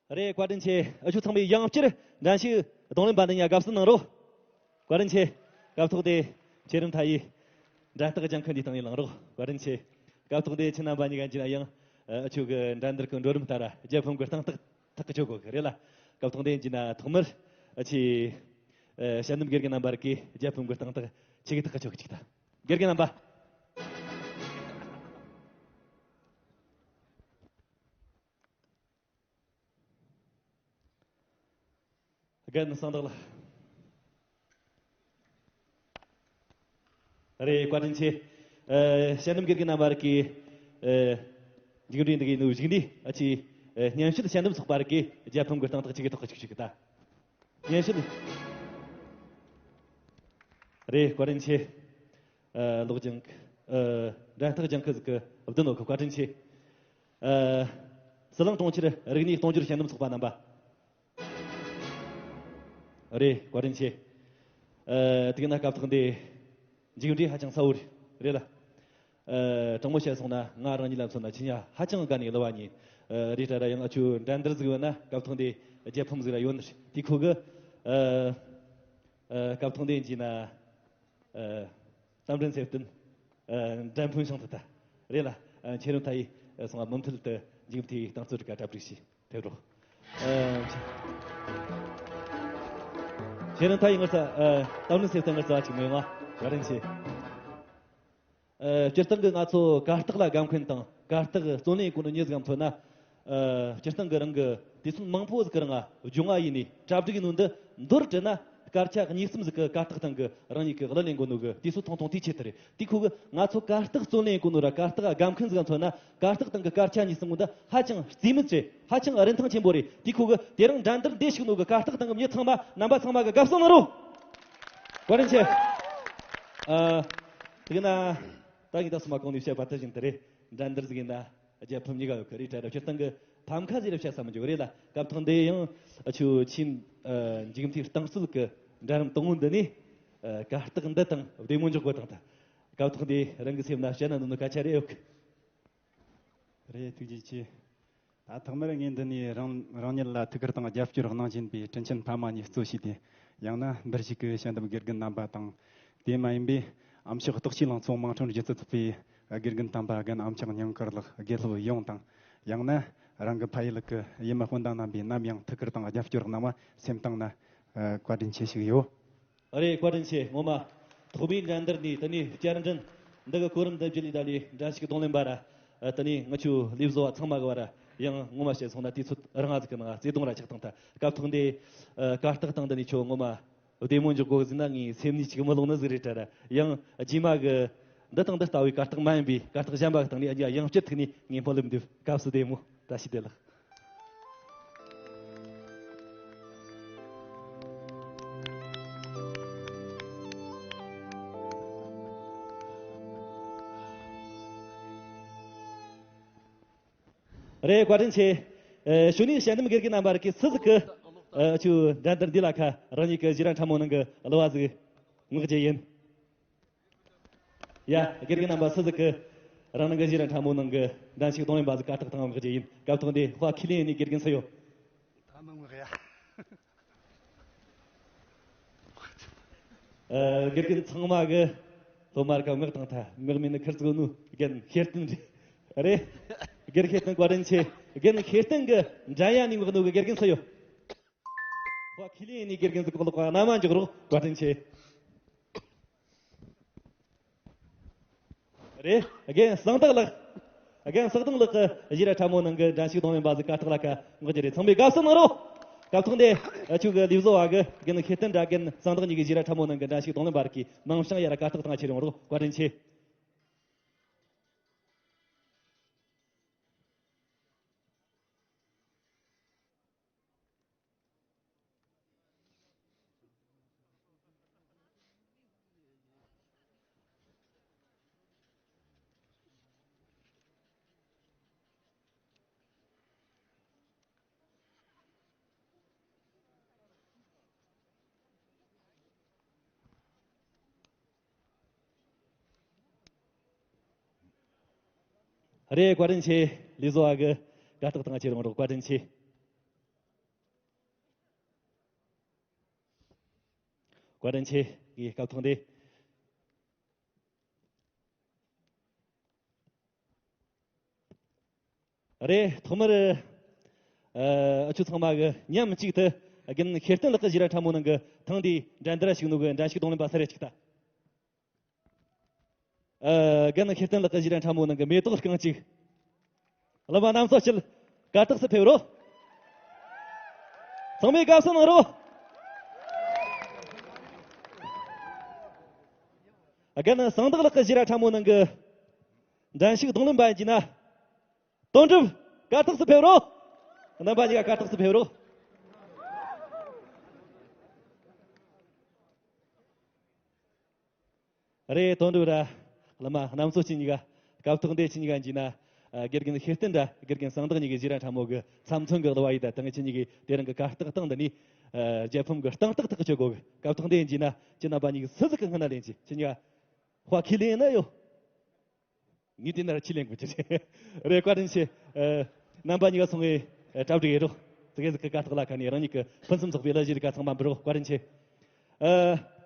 རེད། བཀའ་དྲིན་ཆེ། ཨ་ཆུ་ཚང་མས་ཡང་བསྐྱར་འགྲན་ཞུགས་རྡུང་ལེན་པ་འདི་ཉ་དགའ་བསུ་གནང་རོགས། བཀའ་དྲིན་ཆེ། སྐབས་ཐོག་དེ་ཆེ་རིམ་མཐའ་ཡི་འགྲན་རྟགས་ལྗང་ཁུ་འདི་སྟེང་ཡི་ལངས་རོགས། བཀའ་དྲིན་ཆེ། སྐབས་ཐོག་དེ་ཁྱེད་རྣམ་པ་གཉིས་ཀ་འཇིན་ཡང་ཨ་ཆུ་གི་འགྲན་བསྡུར་གི་འགྲོ་རིམ་ལྟར་རྒྱལ་ཕམ་གི་སྟངས་ཐག་ཐག་གི་ཆོད་གོ་གི་རེད་ལ། སྐབས་ཐོག་དེ་འཇིན་ཐོག་མར་ཨ་ཆི་ཨ་ཞལ་འདེམས་དགེ་རྒན་རྣམ་པར་གི་རྒྱལ་ཕམ་གི་སྟངས་ཐག་ཆི་གི་ཐག་གི་ཆོད་གི་ཅིག་ད། དགེ་རྒན་རྣམ་པ། རྒན་གསང་བདག་ལགས། རེད། བཀའ་དྲིན་ཆེ། ཨ་ཞལ་འདེམས་དགེ་རྒན་རྣམ་པར་གི་ཨ་མཇུག་འབྲས་འདི་གི་ནུ་གཞུག་འདི་ཨ་ཆི་ཨ་སྙན་ཞུ་ཞལ་འདེམས་ཚོགས་པར་གི་རྒྱལ་ཕམ་གི་སྟངས་ཐག་ཆི་གི་ཐག་གི་ཆོད་གི་ད། སྙན་ཞུ་འདི། རེད། བཀའ་དྲིན་ཆེ། ཨ་ལོག་ལྗང་ཁུ། ཨ་འགྲན་རྟགས་ལྗང་ཁུ་ཟིག་གི་བདུན་ནོ་གི། བཀའ་དྲིན་ཆེ། ཨ་ཟི་ལིང་གྲོང་ཁྱེར་རིག་གནས་གཏོང་སྦྱོར་ཞལ་འདེམས་ཚོགས་པ་རྣམ་པ། རེད། བཀའ་དྲིན་ཆེ། ཨ་དེ་གི་ན་སྐབས་ཐོག་འདི་མཇུག་འབྲས་ཧ་ཅང་གསལ་བོ་རེད་ལ། ཨ་དྲང་མོ་བཤད་སོང་ན་ང་རང་ཉིད་ལ་མཚོན་ན་ཁྱི་ཉ་ཧ་ཅང་དགའ་ནས་གླུ་བ་ཉིད། ཨ་རེད་ད་ར་ཡང་ཨ་ཆུ་འགྲན་བསྡུར་ཟིག་ཡོད་ན་སྐབས་ཐོག་འདི་རྒྱལ་ཕམ་ཟིག་ར་ཡོད་ནི་དེ་ཁོ་གི། ཨ་ཨ་སྐབས་ཐོག་འདི་ཡིན་གྱི་ན། ཨ་རྟ་མགྲིན་ཚེ་བརྟན། ཨ་འགྲན་ཕུན་ཤང་ཐུ་ཐ་རེད་ལ། ཨ་ཆེ་རིམ་མཐའ་ཡི་ཨ་སོང་བ་མུ་མཐུད་དུ་འཇིག་མཐའི་རྟིང་རྩོད་རིག་ག་གྲ་སྒྲིག་ཞིག་ཐེབས་རོགས། ཨ་ཆེ་རིམ་མཐའ་ཡི་ངར་ས་ཨ་རྟ་མགྲིན་ཚེ་བརྟན་ངར་ས་ཅིག་མོ་ཡོང་ང་བཀའ་དྲིན་ཆེ། ཨ་སྤྱིར་བཏང་གི་ང་ཚོ་གར་སྟེགས་ལ་དགའ་མཁན་དང་གར་སྟེགས་བརྩོན་ལེན་གོ་ནོ་མྱི་ཟིག་གམ་མཚོན་ན། ཨ་སྤྱིར་བཏང་གི་རང་གི་དུས་ཚོད་མང་པོ་ཟིག་གི་རིང་ང་སྦྱོང་བ་ཡིན་ནི་གྲ་སྒྲིག་ཡིན་ནོ་འདི་མདོར་དྲིལ་ན་སྐར་ཆ་གཉིས་གསུམ་ཟིག་གི་གར་སྟེགས་སྟེང་གི་རང་ཉིད་ཀྱི་གླུ་ལེན་གོ་ནོ་གི་དུས་ཚོད་ཐུང་ཐུང་དེའི་ཆེད་དུ་རེད། དེ་ཁོ་གི་ང་ཚོ་གར་སྟེགས་བརྩོན་ལེན་གོ་ནོ་ར་གར་སྟེགས་དགའ་མཁན་ཟིག་གམ་མཚོན་ན་གར་སྟེགས་སྟེང་གི་སྐར་ཆ་གཉིས་གསུམ་གོ་འདི་ཧ་ཅང་རྩིས་མེད་རེད། ཧ་ཅང་རིན་ཐང་ཆེན་པོ་རེད། དེ་ཁོ་གི་དེ་རིང་འགྲན་བསྡུར་འདི་ཞུགས་ནོ་གི་གར་སྟེགས་སྟེང་གི་མྱི་ཚང་མ་རྣམ་པ་ཚང་མ་གི་དགའ་བསུ་གནང་རོགས། བཀའ་དྲིན་ཆེ། ཨ་དེ་གི་ན་ད་ངས་ད་སོ་མ་གོང་ནས་བཤད་པ་དེ་བཞིན་དུ་རེད། འགྲན་བསྡུར་ཟིག་ཡིན་ན། རྒྱལ་ཕམ་གཉིས་ཀ་ཡོད་གི་རེད་དྲ་ར། སྤྱིར་བཏང་གི་ཕམ་ཁ་ཟིག་རེད་བཤད་ས་མི་འཇོག་རེད་ལ། སྐབས་ཐོག་འདི་ཡང་ཨ་ཆུ་ཆིན་ཨ་འཇིག་མཐའི་རྟིང་རྩོད་གི་འགྲན་རིམ་དང་པོ་འདི་ནས་ཨ་གར་སྟེགས་འདི་དང་བདེ་མོ་འཇོག་དགོས་དང་ད། སྐབས་ཐོག་འདི་རང་གི་སེམས་ན་བཤད་ན་ནོ་ནོ་སྐད་ཆ་རེད་ཡོད་གི། རེད། ཐུགས་རྗེ་ཆེ། ད་ཐོག་མར་ངས་འདི་ནས་རང་རང་ཉིད་ལ་ཐུགས་ཁུར་དང་རྒྱབ་སྐྱོར་གནང་བཞིན་པའི་དྲིན་ཆེན་ཕ་མ་གཉིས་གཙོ་བྱས་ཏེ། ཡང་ན་འདིར་བཞུགས་ཀྱི་ཞལ་འདེམས་དགེ་རྒན་རྣམ་པ་དང་། དེ་མ་ཡིན་པའི་ཨམ་ཅོག་རྟོགས་ཆེའི་ལང་ཚོ་དམངས་ཁྲོད་སྒྱུ་རྩལ་ཚོགས་པའི་དགེ་རྒན་དམ་པ་རྒན་ཨམ་ཅོག་ཉང་དཀར་ལགས། དགེ་སློབ་ཡོངས་དང་། ཡང་ན་རང་གི་ཕ་ཡུལ་གྱི་ཡུལ་མི་སྤུན་ཟླ་རྣམ་པས་ནམ་ཡང་ཐུགས་ཁུར་དང་རྒྱབ་སྐྱོར་གནང་བ་སེམས་གཏིང་ན་བཀའ་དྲིན་ཆེ་ཞུ་གི་ཡོད། རེད། བཀའ་དྲིན་ཆེ། ངོ་མ་ཐོག་མའི་འགྲན་བསྡུར་ནས་དེ་ནས་བསྐྱར་འགྲན་འདི་གི་གོ་རིམ་འདི་བརྒྱུད་ལས་ད་ལས་འགྲན་ཞུགས་རྡུང་ལེན་པ་ར། དེ་ནས་ང་ཆོའི་ལས་བཟོ་བ་ཚང་མ་གི་བར་ཡང་ངོ་མ་བཤད་སོང་ན་དུས་ཚོད་རིང་ང་ཟིག་གི་ནང་བརྩེ་དུང་ར་ཆགས་བཏང་ཐལ། སྐབས་ཐོག་འདི་གར་སྟེགས་སྟེང་འདི་ནས་ཁྱོད་ངོ་མ་བདེ་མོ་འཇོག་དགོས་ཟིན་ན་ངའི་སེམས་ནས་ཅིག་མི་ལོག་ནི་ཟིག་རེད་དྲ་ར། ཡང་རྗེས་མ་གི་འདི་དང་འདི་ལྟ་བུའི་གར་སྟེགས་མ་ཡིན་པའི་གར་སྟེགས་གཞན་པ་གི་སྟེང་ནས་ཡང་བསྐྱར་ཐུག་ནས་ངས་སྨོན་ལམ་འདེབས། སྐབས་སུ་བདེ་མོ། བཀྲ་ཤིས་བདེ་ལེགས། རེད། བཀའ་དྲིན་ཆེ། ཨེ་གཞུག་ནས་ཞལ་འདེམས་དགེ་རྒན་རྣམ་པ་རིགས་ཀྱི་སུ་ཟིག་གི་ཨ་ཆུ་འགྲན་བསྡུར་འདི་ལ་ཁ་རང་ཉིད་ཀྱི་གཞི་ར་ཕྲ་མོ་ནང་གི་གླུ་བ་ཟིག་མངགས་རྒྱུ་ཡིན། ཡ། དགེ་རྒན་རྣམ་པ་སུ་ཟིག་གི་རང་ནང་གི་གཞི་ར་ཕྲ་མོ་ནང་གི་འགྲན་ཞུགས་རྡུང་ལེན་པ་ཟིག་གར་སྟེགས་སྟེང་མངགས་རྒྱུ་ཡིན། སྐབས་ཐོག་འདི་དཔའ་ཁས་ལེན་ནས་དགེ་རྒན་སུ་ཡོད། ད་མི་མངགས་ཡ། ཨ་དགེ་རྒན་ཚང་མ་གི་སློབ་མ་རིགས་མངགས་བཏང་ཐལ། མངགས་མེད་ནི་ཁིར་ཚོ་ནུ་རྒན་ཤེར་བསྟན་རེད། རེད། དགེ་རྒན་ཤེར་བསྟན་བཀའ་དྲིན་ཆེ། རྒན་ཤེར་བསྟན་གི་འགྲན་ཡ་ནས་མངགས་ནུ་གི་དགེ་རྒན་སུ་ཡོད། ཁོ་ཁས་ལེན་ནས་དགེ་རྒན་ཟིག་གོ་ལོག་པ་རྣ་མ་འཇོག་རོགས། བཀའ་དྲིན་ཆེ། རེད། རྒན་གསང་བདག་ལགས། རྒན་གསང་བདག་ལགས་ཀྱིས་ཞི་ར་ཁྲ་མོ་ནང་གི་འགྲན་ཞུགས་རྡུང་ལེན་པ་ཟིག་གར་སྟེགས་ལ་ཁ་འགོག་རྒྱུ་རེད། ཚང་མས་དགའ་བསུ་གནང་རོགས། སྐབས་ཐོག་འདི་ཨ་ཆུ་གི་ལི་བཟོ་བ་གི་རྒན་ཤེས་ལྡན་དྲ་རྒན་གསང་བདག་གཉིས་ཀྱིས་ཞི་ར་ཁྲ་མོ་ནང་གི་འགྲན་ཞུགས་རྡུང་ལེན་པ་རིགས་ཀྱི་མིང་བྱང་ཡར་གར་སྟེགས་སྟེང་ཁྱེར་ཡོང་རོགས། བཀའ་དྲིན་ཆེ། རེད། བཀའ་དྲིན་ཆེ། ལི་བཟོ་བ་གི་གར་སྟེགས་སྟེང་ཁྱེར་ཡོང་རོགས། བཀའ་དྲིན་ཆེ། བཀའ་དྲིན་ཆེ། ངའི་སྐབས་ཐོག་འདི། རེད། ཐོག་མར་ཨ་ཨ་ཆུ་ཚང་མ་གི་མཉམ་གཅིག་ཏུ་རྒན་ཤེས་ལྡན་ལགས་ཀྱི་ཞི་ར་ཁྲ་མོ་ནང་གི་ཐེངས་འདིའི་འགྲན་བསྡུར་ཞུགས་ནོ་གི་འགྲན་ཞུགས་རྡུང་ལེན་པ་སུ་རེད་ཅིག་ལྟ། ཨ་རྒན་ཤེས་ལྡན་ལགས་ཀྱི་ཞི་ར་ཁྲ་མོ་ནང་གི་མེ་ཏོག་རྐང་གཅིག་བླ་མ་རྣམ་ཚོགས་ཀྱིས་གར་སྟེགས་སུ་ཕེབས་རོགས། ཚང་མས་དགའ་བསུ་གནང་རོགས། རྒན་གསང་བདག་ལགས་ཀྱི་ཞི་ར་ཁྲ་མོ་ནང་གི་འགྲན་ཞུགས་རྡུང་ལེན་པ་ཡིན་གྱི་ན། དོན་གྲུབ་གར་སྟེགས་སུ་ཕེབས་རོགས། རྣམ་པ་གཉིས་ཀ་གར་སྟེགས་སུ་ཕེབས་རོགས། རེད། དོན་གྲུབ་ར་བླ་མ་རྣམ་ཚོགས་ཁྱེད་གཉིས་ཀ་སྐབས་ཐོག་འདི་ཁྱེད་གཉིས་ཀ་ཡིན་གྱི་ན། ཨ་དགེ་རྒན་ཤེས་ལྡན་ར་དགེ་རྒན་གསང་བདག་གཉིས་ཀྱིས་ཞི་ར་ཁྲ་མོ་གི་ཚབ་མཚོན་གི་གླུ་བ་ཡིས་ད་ཐེངས་ཁྱེད་གཉིས་ཀྱིས་དེ་རིང་གི་གར་སྟེགས་སྟེང་འདི་ནས་ཨ་རྒྱལ་ཕམ་གི་རྟིང་ཐག་ཐག་གཅོད་དགོས་གི། སྐབས་ཐོག་འདི་ཡིན་གྱི་ན་ཁྱེད་རྣམ་པ་གཉིས་ཀྱིས་སུ་ཟིག་གི་སྔུན་ན་ལེན་གྱི། ཁྱེད་གཉིས་ཀ་དཔའ་ཁས་ལེན་ན་ཡོད། ངས་དེ་ན་ར་ཁས་ལེན་དགོས་ཀྱི་རེད། རེད། བཀའ་དྲིན་ཆེ། ཨ་རྣམ་པ་གཉིས་ཀ་སོང་ངས་ཨ་གྲ་སྒྲིག་ཡེད་རོགས། ཙི་གེ་ཟིག་གི་གར་སྟེགས་ལ་ཁ་ནས་རང་ཉིད་ཀྱི་ཕུན་སུམ་ཚོགས་པའི་གླུ་གཞས་རིགས་ཀ་ཚང་མ་འབུལ་རོགས། བཀའ་དྲིན་ཆེ། ཨ་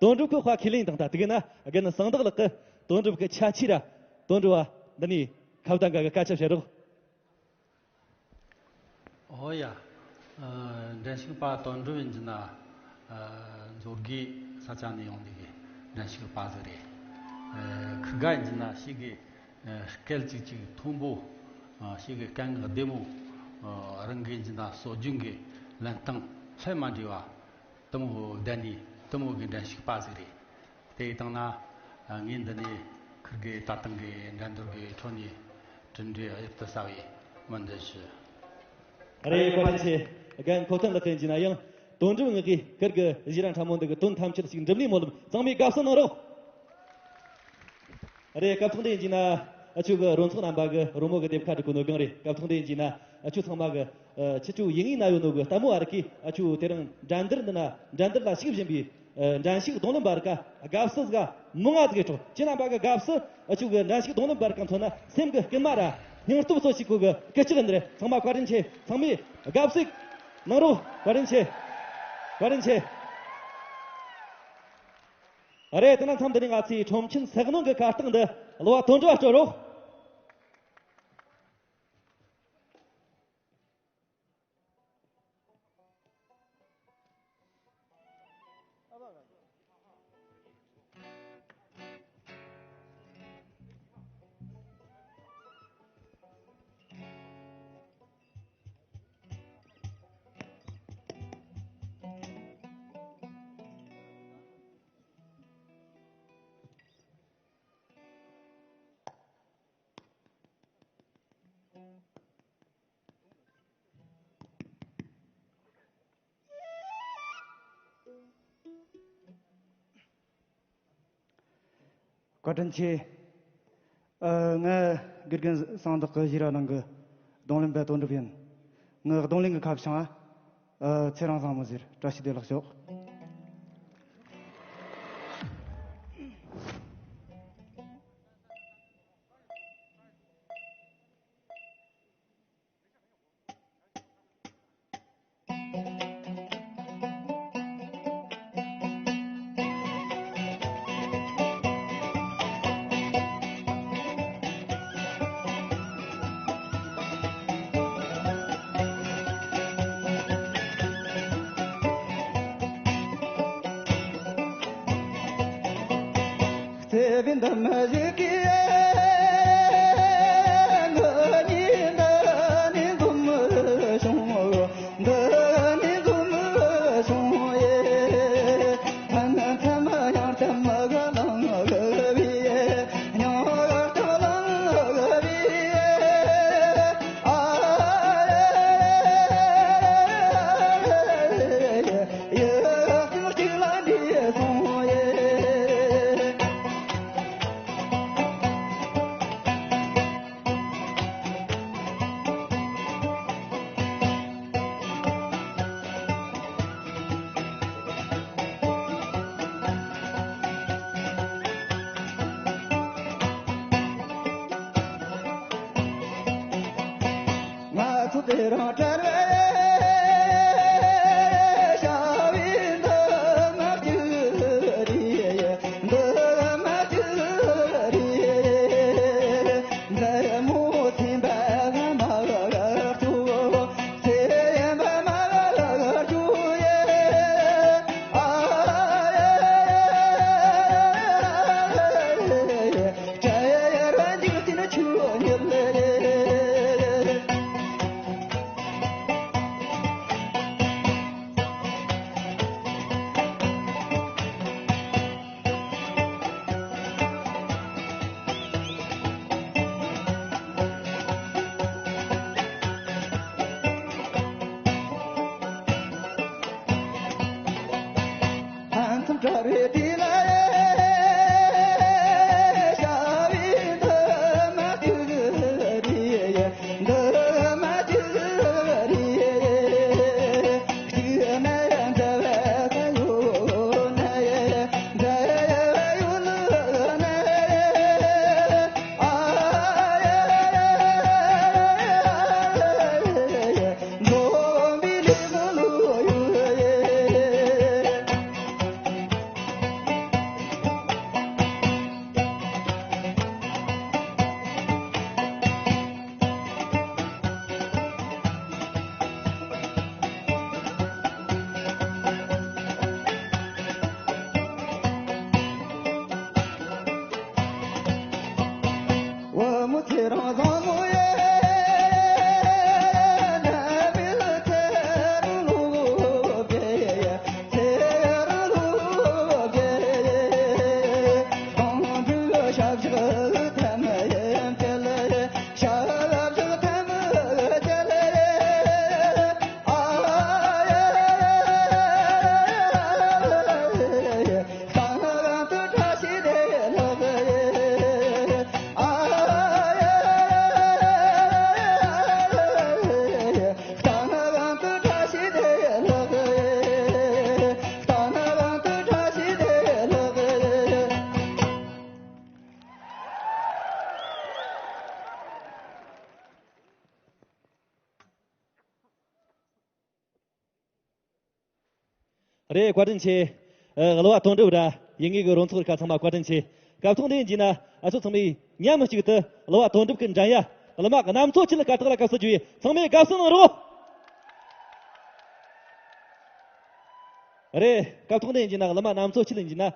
དོན་གྲུབ་ཀྱིས་དཔའ་ཁས་ལེན་བཏང་ད། དེ་གི་ན་རྒན་གསང་བདག་ལགས་ཀྱིས་དོན་གྲུབ་ཀྱི་ཆ་ཆེ་ར་དོན་གྲུབ་བ་འདི་ནས་ཁ་བརྡ་འགའ་གི་སྐད་ཆ་བཤད་རོགས། ཨོ་ཡ། ཨ་འགྲན་ཞུགས་པ་དོན་གྲུབ་ཡིན་གྱི་ན། ཨ་མཛོད་དགེ་ས་ཆ་ནས་ཡོང་ནི་གི་འགྲན་ཞུགས་པ་ཟིག་རེད། ཨ་ཁི་དགའ་ཡིན་གྱི་ན་ཞིག་གི་ཨ་སྐད་ཅིག་ཅིག་མཐོན་པོ། ཨ་ཞིག་གི་སྐད་ངག་བདེ་མོ། ཨ་རང་གི་ཡིན་གྱི་ན་སྲོལ་རྒྱུན་གི་ལེན་སྟངས་ལྷད་མ་འདྲེས་པ། དེ་མོ་བསྡད་ནས་དེ་མོ་གི་འགྲན་ཞུགས་པ་ཟིག་རེད། དེ་ཡི་སྟེང་ན་ངས་འདི་ནས་ཁིར་གི་ད་ཐེངས་གི་འགྲན་བསྡུར་གི་ཁྲོད་ནས་གྲུབ་འབྲས་གཡུར་དུ་ཟ་བའི་སྨོན་འདུན་ཞུ། རེད། བཀའ་དྲིན་ཆེ། རྒན་ཁོ་ཐོན་ལགས་ཀྱིས་ཡིན་གྱི་ན་ཡང་དོན་གྲུབ་ངག་གིས་ཁིར་གི་ཞི་ར་ཁྲ་མོ་འདི་གི་དོན་ཐམས་ཅད་ཞིག་འགྲུབ་ནས་སྨོན་ལམ། ཚང་མས་དགའ་བསུ་གནང་རོགས། རེད། སྐབས་ཐོག་འདི་ཡིན་གྱི་ན་ཨ་ཆུ་གི་རོལ་ཚོགས་རྣམ་པ་གི་རོལ་མོ་གི་སྡེབ་ཁ་སྒྲིག་གོ་ནོ་གང་རེད། སྐབས་ཐོག་འདི་ཡིན་གྱི་ན་ཨ་ཆུ་ཚང་མ་གི་ཨ་ཁྱེད་ཆོ་ཡིན་ངེས་ན་ཡོད་ནོ་གི་ལྟད་མོ་བ་རིགས་ཀྱིས་ཨ་ཆུ་དེ་རིང་འགྲན་བསྡུར་འདི་ན་འགྲན་བསྡུར་ལ་ཞུགས་བཞིན་པའི་ཨ་འགྲན་ཞུགས་རྡུང་ལེན་པ་རིགས་ཀ་དགའ་བསུ་ཟིག་མང་ང་ཟིག་ཡོད་ཆོག་ཁྱེད་རྣམ་པ་གི་དགའ་བསུ་ཨ་ཆུ་གི་འགྲན་ཞུགས་རྡུང་ལེན་པ་རིགས་ཀ་མཚོན་ན་སེམས་གི་སྐུལ་མ་ར་སྙིང་སྟོབས་སོགས་ཤིག་གོ་གི་སྐུལ་ལྕག་འདི་རེད། ཚང་མ་བཀའ་དྲིན་ཆེ། ཚང་མས་དགའ་བསུ་གནང་རོགས། བཀའ་དྲིན་ཆེ། བཀའ་དྲིན་ཆེ། རེད། དེ་ན་མཚམས་འདི་ནས་ང་ཚོའི་ཁྲོམ་ཆེན་ཟེགས་ནོར་གྱི་གར་སྟེགས་འདི་གླུ་བ་དོན་གྲུབ་བ་སྤྲོད་རོགས། བཀའ་དྲིན་ཆེ། ཨ་ང་དགེ་རྒན་གསང་བདག་གི་ཞི་ར་ནང་གི་རྡུང་ལེན་པ་དོན་གྲུབ་ཡིན། ངའི་རྡུང་ལེན་གི་ཁ་བྱང་ཨ་ཚེ་རིང་བཟང་མོ་ཟེར། བཀྲ་ཤིས་བདེ་ལེགས་ཤོག། རེད། བཀའ་དྲིན་ཆེ། ཨ། གླུ་བ་དོན་གྲུབ་ར་ཡིན་ངེས་ཀྱི་རོལ་ཚོགས་རིགས་ཁག་ཚང་མ་བཀའ་དྲིན་ཆེ། སྐབས་ཐོག་འདི་ཡིན་གྱི་ན་ཨ་ཚོ་ཚང་མས་མཉམ་གཅིག་ཏུ་གླུ་བ་དོན་གྲུབ་ཀྱི་འགྲན་ཡ་གླུ་མ་གནམ་མཚོ་ཆེ་ལ་གར་སྟེགས་ལ་དགའ་བསུ་ཞུ་ཡི། ཚང་མས་དགའ་བསུ་གནང་རོགས། རེད། སྐབས་ཐོག་འདི་ཡིན་གྱི་ན་གླུ་མ་གནམ་མཚོ་ཆེ་ལ་ཡིན་གྱི་ན། ཨ།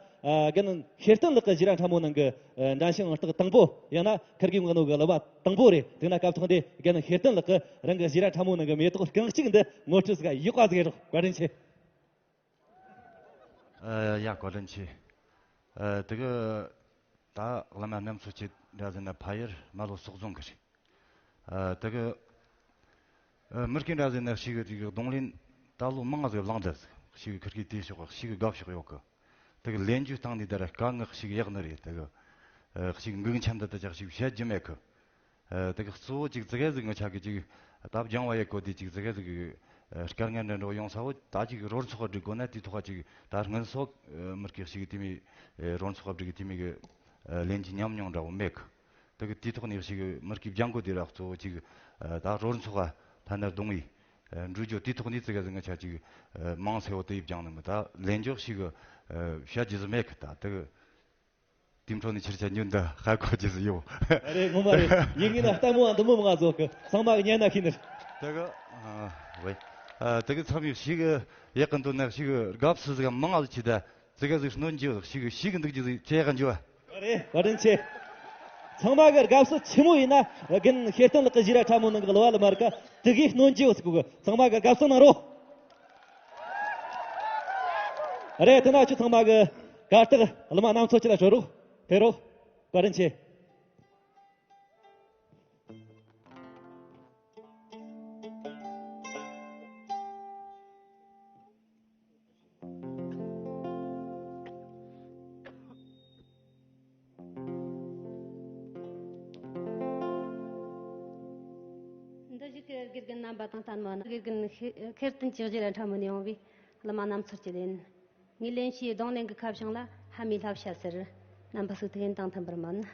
རྒན་ཤེར་བསྟན་ལགས་ཀྱི་ཞི་ར་ཁྲ་མོ་ནང་གི། ཨ། འགྲན་ཞུགས་ཨང་རྟགས་དང་པོ། ཡང་ན་ཁིར་གི་ངོ་ནོ་གི་གླུ་བ་དང་པོ་རེད། དེ་ན་སྐབས་ཐོག་འདི་རྒན་ཤེར་བསྟན་ལགས་ཀྱིས་རང་གི་ཞི་ར་ཁྲ་མོ་ནང་གི་མེ་ཏོག་རྐང་གཅིག་འདི་ངོ་སྤྲོད་ཟིག་ཡག་པ་ཟིག་རོགས། བཀའ་དྲིན་ཆེ། ཨ། ཡ། བཀའ་དྲིན་ཆེ། ཨ། དེ་གི་ད་གླུ་མ་གནམ་མཚོ་ཆེ་འདྲ་ཟེར་ན་ཕ་ཡུལ་རྨ་ལྷོ་སོག་རྫོང་གི་རེད། ཨ། དེ་གི། ཨ། མི་སྐད་འདྲ་ཟེར་ན་ཞིག་གི་དེ་གི་རྡུང་ལེན་ད་ལོ་མང་ང་ཟིག་བླངས་ད་ཟིག། ཞིག་གི་ཁིར་གི་དེ་ཕྱོགས་ཞིག་གི་དགའ་ཕྱོགས་ཡོད་གི། དེ་གི་ལེན་རྒྱུ་སྟེང་ནས་ད་ར་དཀའ་ངལ་ཞིག་ཡག་ནི་རེད། དེ་གི། ཨ། ཞིག་འགུག་འཆམ་ད་ད་ཅག་ཞིག་བཤད་རྒྱུ་མེད་གི། ཨ། དེ་གི་གཙོ་བོ་ཅིག་ཙི་གེ་ཟིག་ང་ཆ་གི་ཅིག་ད་སྦྱང་བ་ཡེ་གོ་དེ་ཅིག་ཙི་གེ་ཟིག་གི། ཨ། དཀའ་ངལ་འདྲ་འགྲོ་ཡོང་ས་བོ་ད་ཅིག་རོལ་ཚོགས་སྒྲིག་དགོས་ན་དེ་ཐོག་ཅིག་ད་སྔོན་སོག་མི་སྐད་ཞིག་དེ་མི་རོལ་ཚོགས་སྒྲིག་དེ་མི་གི་ལེན་གྱི་ཉམས་མྱོང་འདྲ་བོ་མེད་གི། དེ་གི་དེ་ཐོག་ནས་ཞིག་མི་སྐད་སྦྱང་དགོས་དེ་ར་གཙོ་བོ་ཅིག་ད་རོལ་ཚོགས་ཐ་ན་རྡུང་ཡི་འགྲོ་རྒྱུ་དེ་ཐོག་ནས་ཙི་གེ་ཟིག་ང་ཆ་ཅིག་མང་སེ་བོ་དེ་ཡི་སྦྱང་ནི་མི་ད་ལེན་རྒྱུ་ཞིག་བཤད་རྒྱུ་ཟིག་མེད་གི། ད་དེ་གི། དེའི་འཕྲོ་ནས་ཕྱིར་ཆ་ཉུང་འདི་ཧ་གོ་རྒྱུ་ཟིག་ཡོད། རེད། ངོ་མ་རེད། ཡིན་གྱི་ན་ལྟད་མོ་བ་འདི་མོ་མང་ང་ཟོག་གི་ཚང་མ་གི་ཉན་ན་ཁི་ནི། དེ་གི། ཨ། ཝེ། ཨ། དེ་གི་ཚང་མས་ཞིག་ཡག་གི་འདུག་ན་ཞིག་དགའ་བསུ་ཟིག་མང་ང་ཟིག་ཆི་ད་ཙི་གེ་ཟིག་སྣོན་རྒྱུ་ཞིག་ཞིག་འདུག་རྒྱུ་ཟིག་ཆེ་ག་འཇུ་བ། རེད། བཀའ་དྲིན་ཆེ། ཚང་མ་གི་དགའ་བསུ་ཆི་མོ་ཡིན་ན་རྒན་ཤེར་བསྟན་ལགས་ཀྱི་ཞི་ར་ཁྲ་མོ་ནང་གི་གླུ་བ་ལ་མར་ཀ་དེ་གི་སྣོན་རྒྱུ་ཟིག་གི་ཚང་མ་གི་དགའ་བསུ་གནང་རོགས། རེད། དེ་ན་ཁྱོད་ཚང་མ་གི་གར་སྟེགས་གླུ་མ་གནམ་མཚོ་ཆེ་ལ་ཤོར་རོགས། ཕེབས་རོགས། བཀའ་དྲིན་ཆེ། འདི་བཞིན་དུ་དགེ་རྒན་རྣམ་པ་དང་། ལྟད་མོ་བ་དགེ་རྒན་ཤེར་བསྟན་གྱི་ཞི་ར་ཁྲ་མོ་ནས་ཡོང་བའི་གླུ་མ་གནམ་མཚོ་ཆེ་ལེན། ངའི་ལེན་བྱའི་རྡུང་ལེན་གྱི་ཁ་བྱང་ལ་ཧ་མའི་བསླབ་བྱ་ཟེར། རྣམ་པ་ཚོས་ཐུགས་ཡོན་དང་མཐུན་པར་སྨོན།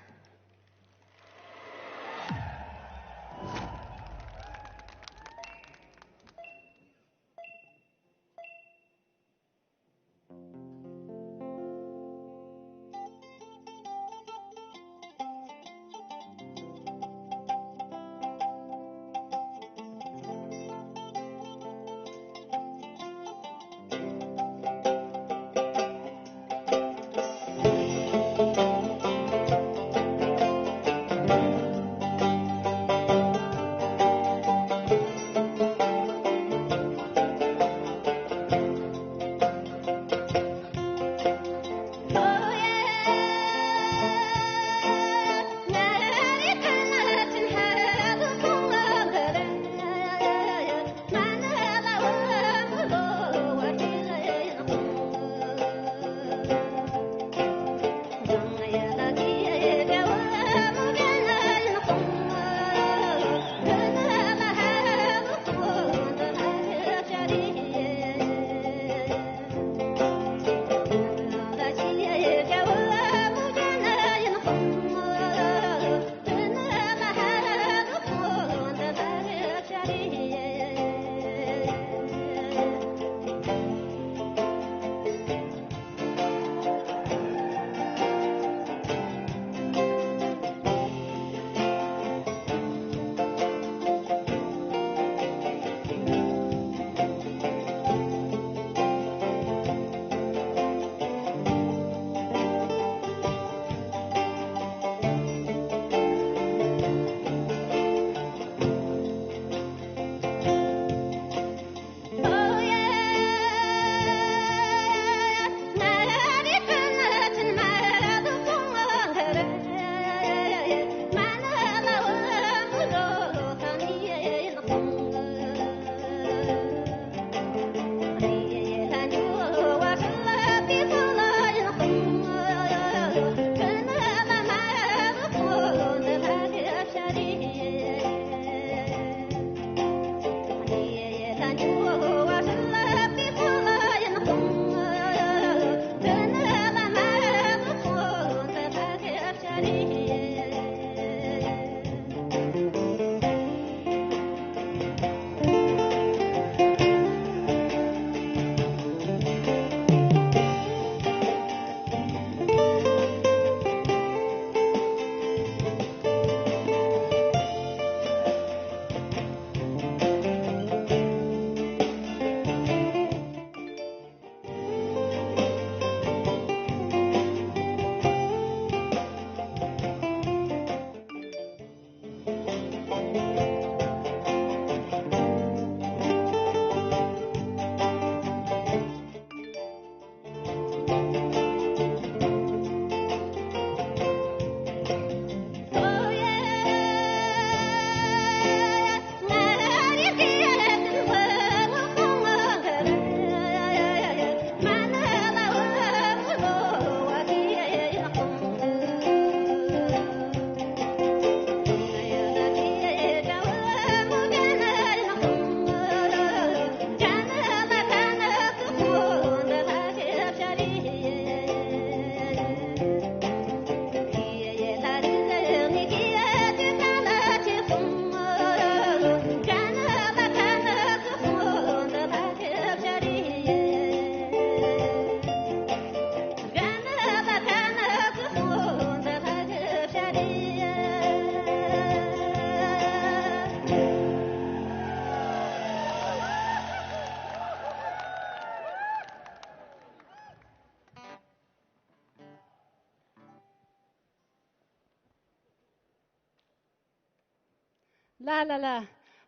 ལ་ལ་ལ།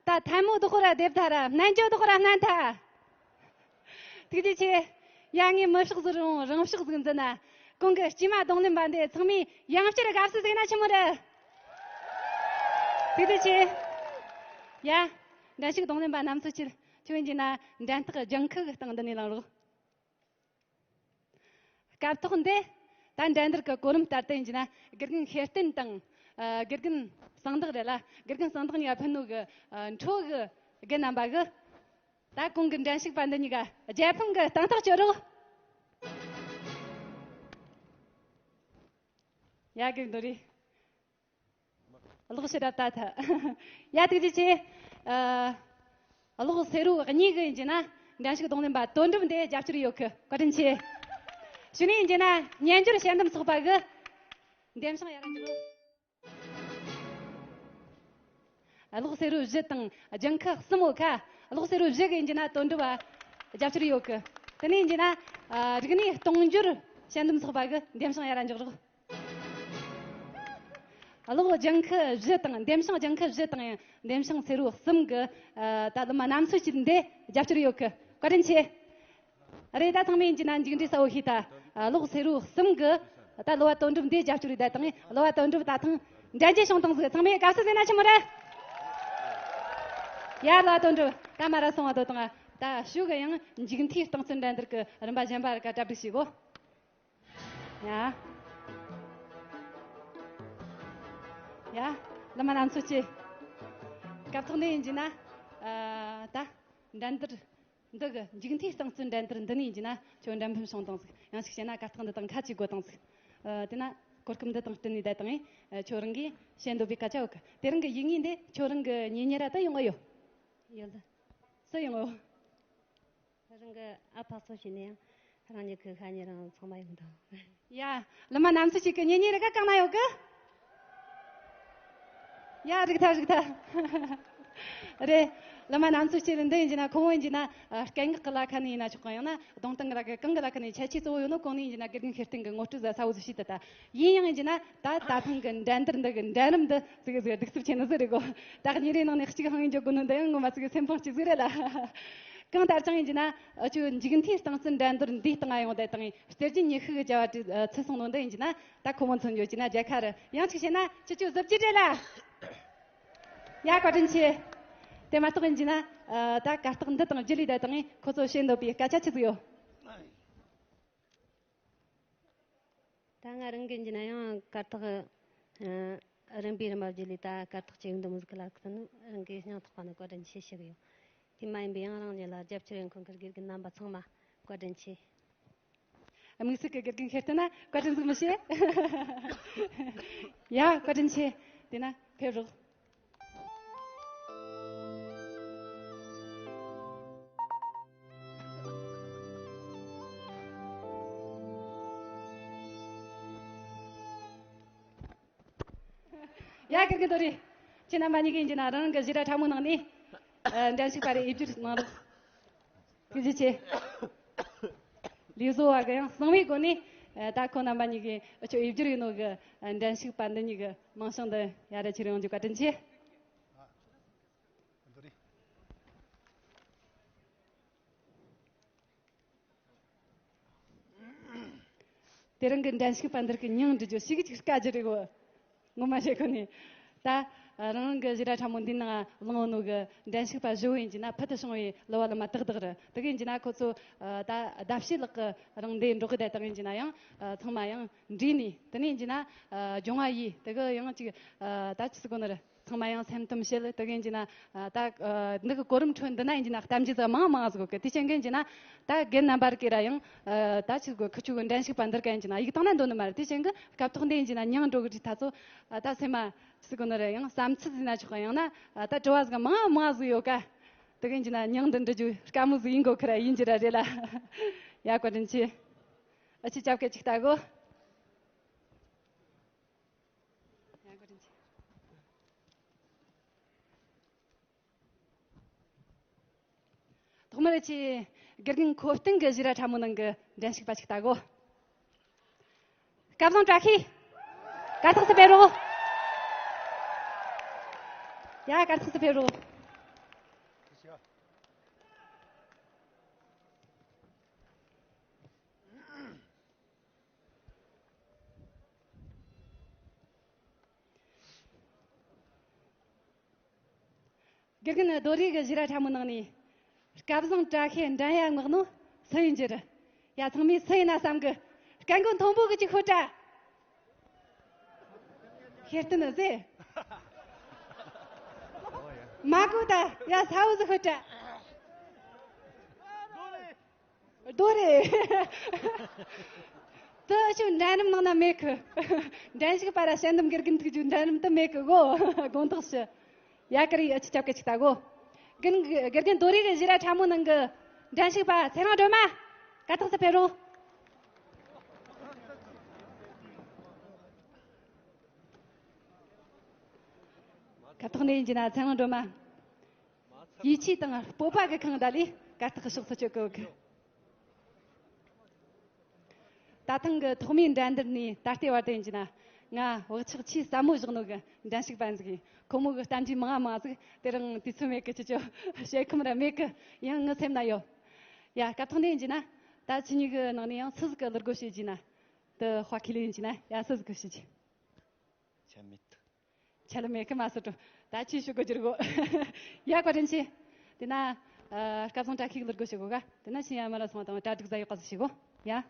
ད་ཐལ་མོ་རྡོག་ར་རྡེབ་ཐལ་ར། སྨན་ལྕོ་རྡོག་ར་སྨན་ཐལ། ཐུགས་རྗེ་ཆེ། ཡ། ངས་མི་ཕྱོགས་ཟིག་རུང་རང་ཕྱོགས་ཟིག་འཛིན་ན། གོང་གི་སྐྱེས་མ་རྡུང་ལེན་པ་འདི་ཚང་མས་ཡང་བསྐྱར་དགའ་བསུ་ཟིག་ན་ཆི་མོ་རེད། ཐུགས་རྗེ་ཆེ། ཡ། འགྲན་ཞུགས་རྡུང་ལེན་པ་རྣམ་ཚོ་ཁྱེད་ཁྱོད་ཡིན་གྱི་ན་འགྲན་ཐག་ལྗང་ཁུ་གི་སྟེང་འདི་ནས་ལངས་རོགས། སྐབས་ཐོག་འདི་ད་འགྲན་བསྡུར་གྱི་གོ་རིམ་ལྟར་དུ་ཡིན་གྱི་ན། དགེ་རྒན་ཤེར་བསྟན་དང་། ཨ། དགེ་རྒན་གསང་བདག་རེད་ལ། དགེ་རྒན་གསང་བདག་གཉིས་ཀ་ཕུད་ནོ་གི། ཨ། འཕྲོ་གི་རྒན་རྣམ་པ་གི། ད་གོང་གི་འགྲན་ཞུགས་པ་འདི་གཉིས་ཀ་རྒྱལ་ཕམ་གི་སྟེང་ཐག་གཅོད་རོགས། ཡ། གི་འདོ་རི། གློག་ཕྱི་རབ་ད་ཐ། ཡ། ཐུགས་རྗེ་ཆེ། ཨ། གློག་སེར་པོ་གཉིས་གི་ཡིན་གྱི་ན་འགྲན་ཞུགས་རྡུང་ལེན་པ་དོན་གྲུབ་འདི་རྒྱབ་སྐྱོར་ཡོད་གི། བཀའ་དྲིན་ཆེ། གཞུག་ནས་ཡིན་གྱི་ན་སྨྱན་སྦྱོར་དཔྱད་འདེམས་ཚོགས་པ་གི་འདེམས་བྱང་ཡར་འཇོག་རོགས། གློག་སེར་པོ་བཞི་དང་ལྗང་ཁུ་གསུམ་ཡོད་ཁ། གློག་སེར་པོ་བཞི་གི་ཡིན་གྱི་ན་དོན་གྲུབ་པ་རྒྱབ་སྐྱོར་ཡོད་གི། དེ་ནས་ཡིན་གྱི་ན། ཨ། རིག་གནས་གཏོང་སྦྱོར་དཔྱད་འདེམས་ཚོགས་པ་གི་འདེམས་བྱང་ཡར་འཇོག་རོགས། གློག་ལྗང་ཁུ་བཞི་དང་། འདེམས་བྱང་ལྗང་ཁུ་བཞི་དང་ཡང་འདེམས་བྱང་སེར་པོ་གསུམ་གི། ཨ། ད་ལི་མ་རྣམ་ཚོ་ཁྱེད་འདི་རྒྱབ་སྐྱོར་ཡོད་གི། བཀའ་དྲིན་ཆེ། རེད། ད་ཚང་མས་ཡིན་གྱི་ན་མཇུག་འབྲས་གསལ་བོ་ཤེས་ད། ཨ། གློག་སེར་པོ་གསུམ་གི་ད་ལི་བ་དོན་གྲུབ་འདི་རྒྱབ་སྐྱོར་ཡོད་ད་དང་། ལི་བ་དོན་གྲུབ་ད་ཐེངས་འགྲན་རྒྱལ་བྱུང་བཏང་ཟིག། ཚང་མས་དགའ་བསུ་ཟིག་ན་ཆི་མོ་རེད། ཡ། ལི་བ་དོན་གྲུབ་ད་མ་ར་སོང་བ་དོ་དང་། ད་ཞུ་གི་ཡང་མཇུག་མཐའི་རྟིང་རྩོད་འགྲན་བསྡུར་གི་རིམ་པ་གཞན་པ་ར་ག་གྲ་སྒྲིག་བྱེད་གོ། ཡ། ཡ། ལི་མ་རྣམ་ཚོ་ཁྱེད། སྐབས་ཐོག་འདི་ཡིན་གྱི་ན། ཨ། ད་འགྲན་བསྡུར་འདི་གི་མཇུག་མཐའི་རྟིང་རྩོད་འགྲན་བསྡུར་འདི་ནས་ཡིན་གྱི་ན་ཁྱོད་འགྲན་ཕམ་བྱུང་བཏང་ཟིག། ཡང་ཞིག་བཤད་ན་གར་སྟེགས་འདི་དང་ཁ་གཅིག་དགོས་བཏང་ཟིག། ཨ། དེ་ན་གོ་སྐབས་འདི་དང་བསྟུན་ནས་བསྡད་བཏང་ངས། ཨ། ཁྱོད་རང་གིས་བཤད་འདོད་པའི་སྐད་ཆ་ཡོད་གི། དེ་རིང་གི་ཡིག་ངོས་འདི་ཁྱོད་རང་གི་གཉེན་ཉེ་ར་ད་ཡོང་ངི་ཡོད། ཡོད། སུ་ཡོང་ངི་ཡོད། རང་གི་ཨ་ཕ་སོ་བྱས་ནས་ཡང་རང་ཉིད་ཀྱི་ཤ་ཉེ་རང་ཚང་མ་ཡོང་དང་། ཡ། ལི་མ་རྣམ་ཚོ་ཁྱེད་ཀྱི་གཉེན་ཉེ་རེ་ག་གང་ན་ཡོད་གི། ཡ། རིག་ཐལ་རིག་ཐལ། རེད། ལི་མ་རྣམ་ཚོ་ཁྱེད་འདི་ཡིན་གྱི་ན་ཁོ་བོ་ཡིན་གྱི་ན། ཨ། སྐད་ངག་གི་ལ་ཁ་ནས་ཡིན་ན་ཆོག་གི། ཡང་ན་གདོང་སྟེང་གི་ལ་ཁ། གང་གི་ལ་ཁ་ནས་ཁྱད་ཆོས་གཙོ་བོ་ཡོད་ནོ་གོང་ནས་ཡིན་གྱི་ན་དགེ་རྒན་ཤེར་བསྟན་གྱི་ངོ་སྤྲོད་ཟ་ས་བོ་ཟིག་བྱས་ད་ད། ཡིན་ཡང་ཡིན་གྱི་ན་ད་ད་ཐེངས་ཀྱི་འགྲན་བསྡུར་འདི་གི་འགྲན་རིམ་འདི་ཟིག་ཟིག་གདུག་རྩུབ་ཆེ་ནི་ཟིག་རེད་གོ། ད་གཉིས་རེ་ནང་ནས་གཅིག་ཧང་ཡིན་འཇོག་དགོས་ནོ་འདི་ཡང་ངོ་མ་ཟིག་སེམས་ཕངས་སྐྱེ་ཟིག་རེད་ལ། གང་ལྟར་ཀྱང་ཡིན་གྱི་ན། ཨ། ཁྱོད་མཇུག་མཐའི་རྟིང་རྩོད་འགྲན་བསྡུར་འདིའི་སྟེང་ང་ཡོང་བསྡད་དང་། གཏེར་རྒྱུན་ཉི་ཤུ་གི་བྱ་བ་བྲིས། ཨ། ཚུད་སོང་ནོ་འདི་ཡིན་གྱི་ན་ད་ཁོ་མོ་མཚོན་ཡོད་ཀྱི་ན་རྒྱལ་ཁ་རེད། ཡང་གཅིག་བཤད་ན་ཁྱེད་ཆོ་གཟི་བརྗིད་རེད་ལ། ཡ། བཀའ་དྲིན་ཆེ། དེ་མ་གཏོགས་ཡིན་གྱི་ན། ཨ། ད་གར་སྟེགས་འདི་དང་རྒྱུད་ལས་བསྡད་དང་ཁོ་ཚོ་བཤད་འདོད་པའི་སྐད་ཆ་ཆི་ཟིག་ཡོད། ད་ང་རང་གི་ཡིན་གྱི་ན་ཡང་གར་སྟེགས། ཨ། རིམ་པས་རིམ་པ་བརྒྱུད་ལས་ད་གར་སྟེགས་ཅིག་འདི་མོ་ཟིག་ལ་ཁུ་ནི་རང་གི་སྙིང་ཐག་པ་ནས་བཀའ་དྲིན་ཆེ་ཞུ་གི་ཡོད། དེ་མ་ཡིན་པའི་ཡང་རང་ཉིད་ལ་རྒྱབ་སྐྱོར་ཡོད་མཁན་གྱི་དགེ་རྒན་རྣམ་པ་ཚང་མ་བཀའ་དྲིན་ཆེ། དམིགས་བསལ་གྱི་དགེ་རྒན་ཤེར་བསྟན་ན་བཀའ་དྲིན་ཟིག་མི་ཤེས། ཡ། བཀའ་དྲིན་ཆེ། དེ་ན་ཕེབས་རོགས། ཡ། དགེ་རྒན་དོ་རེ། ཁྱེད་རྣམ་པ་གཉིས་ཀས་ཡིན་གྱི་ན་རང་རང་གི་བཞི་ར་ཕྲ་མོ་ནང་ནས། ཨ། འགྲན་ཞུགས་པ་རེ་འོས་བསྡུ་གནང་རོགས། ཐུགས་རྗེ་ཆེ། ལས་བཟོ་བ་གི་ཡང་གསང་བའི་སྒོ་ནས། ཨ། ད་ཁོ་རྣམ་པ་གཉིས་ཀས་ཨ། ཁྱོད་འོས་བསྡུ་ཡིན་ནོ་གི། ཨ། འགྲན་ཞུགས་པ་འདི་གཉིས་ཀྱི་མིང་བྱང་འདི་ཡ་ར་ཁྱེར་ཡོང་རྒྱུ་བཀའ་དྲིན་ཆེ། དེ་རིང་གི་འགྲན་ཞུགས་པ་འདིར་གི་མིང་འབྲི་རྒྱུ་ཞིག་ཅིག་དཀའ་རྒྱུ་རེད་གོ། ངོ་མ་བཤད་ཁོ་ནས། ད་རང་རང་གི་བཞི་ར་ཕྲ་མོ་འདིའི་ནང་ལངས་ནོ་གི་འགྲན་ཞུགས་པ་བཞི་བོ་ཡིན་གྱི་ན་ཕུལ་དུ་བྱུང་བའི་ལོ་བ་ལོ་མ་ཏག་ཏག་རེད། དེ་གི་ཡིན་གྱི་ན་ཁོ་ཚོ་ད་ཟླ་ཕྱེད་ལྷག་གི་རིང་འདིར་འགྲོ་གི་བསྡད་དང་ཡིན་གྱི་ན་ཡང་ཚང་མ་ཡང་འདྲིས་ནས། དེ་ནས་ཡིན་གྱི་ན་སྦྱོང་བ་ཡིས་དེ་གི་ཡང་ཅིག་ད་ཅི་ཟེར་དགོས་ནི་རེད། ཚང་མ་ཡང་སེམས་གཏམ་བཤད། དེ་གིན་གྱི་ན་ད་འདི་གི་གོ་རིམ་ཁྲོད་འདི་ན་ཡིན་གྱི་ན་གཏམ་རྒྱུད་ཟིག་མང་མང་ཟིག་གི། དེ་ཅན་གིན་གྱི་ན་ད་རྒན་རྣམ་པར་གི་ར་ཡང་ད་ཆི་གོ་ཁུ་ཆུ་གི་འགྲན་ཞུགས་པ་འདིར་ག་ཡིན་གྱི་ན་ཡིག་བཏང་ན་འདོད་ནི་མ་རེད། དེ་ཅན་གི་སྐབས་ཐོག་འདི་ཡིན་གྱི་ན་མྱང་འགྲོ་གི་རིགས་ད་ཚོ་ད་སེམས་མ་ཆི་གོ་ནི་རེད། ཡང་བསམ་ཚུལ་ཟིན་ན་ཆོག་གི། ཡང་ན་ད་དྲི་བ་ཟིག་མང་མང་ཟིག་ཡོད་ཀ། དེ་གིན་གྱི་ན་མྱང་འདི་འདྲི་རྒྱུ་དཀའ་མོ་ཟིག་ཡིན་གོ་ཁི་ར་ཡིན་གྱི་ར་རེད་ལ། ཡ། བཀའ་དྲིན་ཆེ། ཨ་ཆི་ཅབ་ཀེ་ཅིག་ལྟ་གོ། ཡང་བཀའ་དྲིན་ཆེ། ཐོག་མར་ཆེ་དགེ་རྒན་ཁོ་སྟེང་གི་བཞི་ར་ཕྲ་མོ་ནང་གི་འགྲན་ཞུགས་པ་ཅིག་ལྟ་གོ། སྐལ་བཟང་བཀྲ་ཤིས། གར་སྟེགས་སུ་ཕེབས་རོགས། ཡ། གར་སྟེགས་སུ་ཕེབས་རོགས། དགེ་རྒན་རྡོ་རིང་གི་བཞུགས་ར་ཕྲ་མོའི་ནང་ནས་སྐལ་བཟང་བཀྲ་ཤིས་འགྲན་ཡ་མངགས་ནོ་སུ་ཡིན་རྒྱུ་རེད། ཡ། ཚང་མས་སུ་ཡིན་ན་བསམ་གི། སྐད་མགོ་མཐོན་པོ་གི་ཅིག་ཤོད་དྲ། ཤེས་བསྟན་ཟེ། མ་གོ་ད། ཡ། ས་འོག་ཟིག་ཤོད་དྲ། རྡོ་རེད། དེ་ཆུ་འགྲན་རིམ་ནང་ན་མེད་གི། འགྲན་ཞུགས་པ་ར་དཔྱད་འདེམས་དགེ་རྒན་ཐུག་རྒྱུ་འགྲན་རིམ་དུ་མེད་གི་གོ། དགོངས་དག་ཞུ། ཡ། ཀ་རི་ཡ་ཆི་ཁྱབ་ཀ་ཆི་ད་གོ། དགེ་དགེ་རྒན་རྡོ་རིང་གི་བཞུགས་ར་ཕྲ་མོའི་ནང་གི་འགྲན་ཞུགས་པ་ཚེ་རིང་སྒྲོལ་མ། གར་སྟེགས་སུ་ཕེབས་རོགས། སྐབས་ཐོག་ནས་ཡིན་གྱི་ན་ཚེ་རིང་སྒྲོལ་མ། ཡིད་ཆེས་དང་སྤོབས་པ་གི་ཁེངས་ད་ལས་གར་སྟེགས་ཕྱོགས་སུ་བསྐྱོད་གོ་གི། ད་ཐེངས་ཀྱི་ཐོག་མའི་འགྲན་བསྡུར་ནས་ད་ལྟའི་བར་དུ་ཡིན་གྱི་ན། ང་བག་ཆགས་ཆེས་ཟབ་མོ་བཞག་ནོ་གི་འགྲན་ཞུགས་པ་ཟིག་ཡིན། ཁོ་མོ་གི་གཏམ་རྒྱུད་མང་ང་མང་ཟིག་དེ་རིང་དུས་ཚོད་མེད་གི། ཅི་ཅོ་བཤད་ཁོམ་ར་མེད་གི། ཡང་ངའི་སེམས་ན་ཡོད། ཡ། སྐབས་ཐོག་ནས་ཡིན་གྱི་ན། ད་ཁྱེད་གཉིས་ཀྱི་ནང་ནས་ཡང་སུ་ཟིག་གི་གླུ་སྒོ་ཕྱེ་རྒྱུ་ན། དེ་ཧྭ་ཁི་ལི་ཡིན་གྱི་ན། ཡ། སུ་ཟིག་གི་ཕྱེ་རྒྱུ། ཆ་མེད། ཆ་ལ་མེད་གི་མ་སོ་ཏོ། ད་ཁྱེད་ཤོད་གོ་རྒྱུ་རེད་གོ། ཡ། བཀའ་དྲིན་ཆེ། དེ་ན། ཨ། སྐལ་བཟང་བཀྲ་ཤིས་གླུ་སྒོ་ཕྱེ་གོ་ག། དེ་ན་ཁྱེད་ཡ་མ་ལ་སོང་དང་གྲ་སྒྲིག་ཟ་ཡོད་ག་ཟིག་ཕྱེ་གོ། ཡ།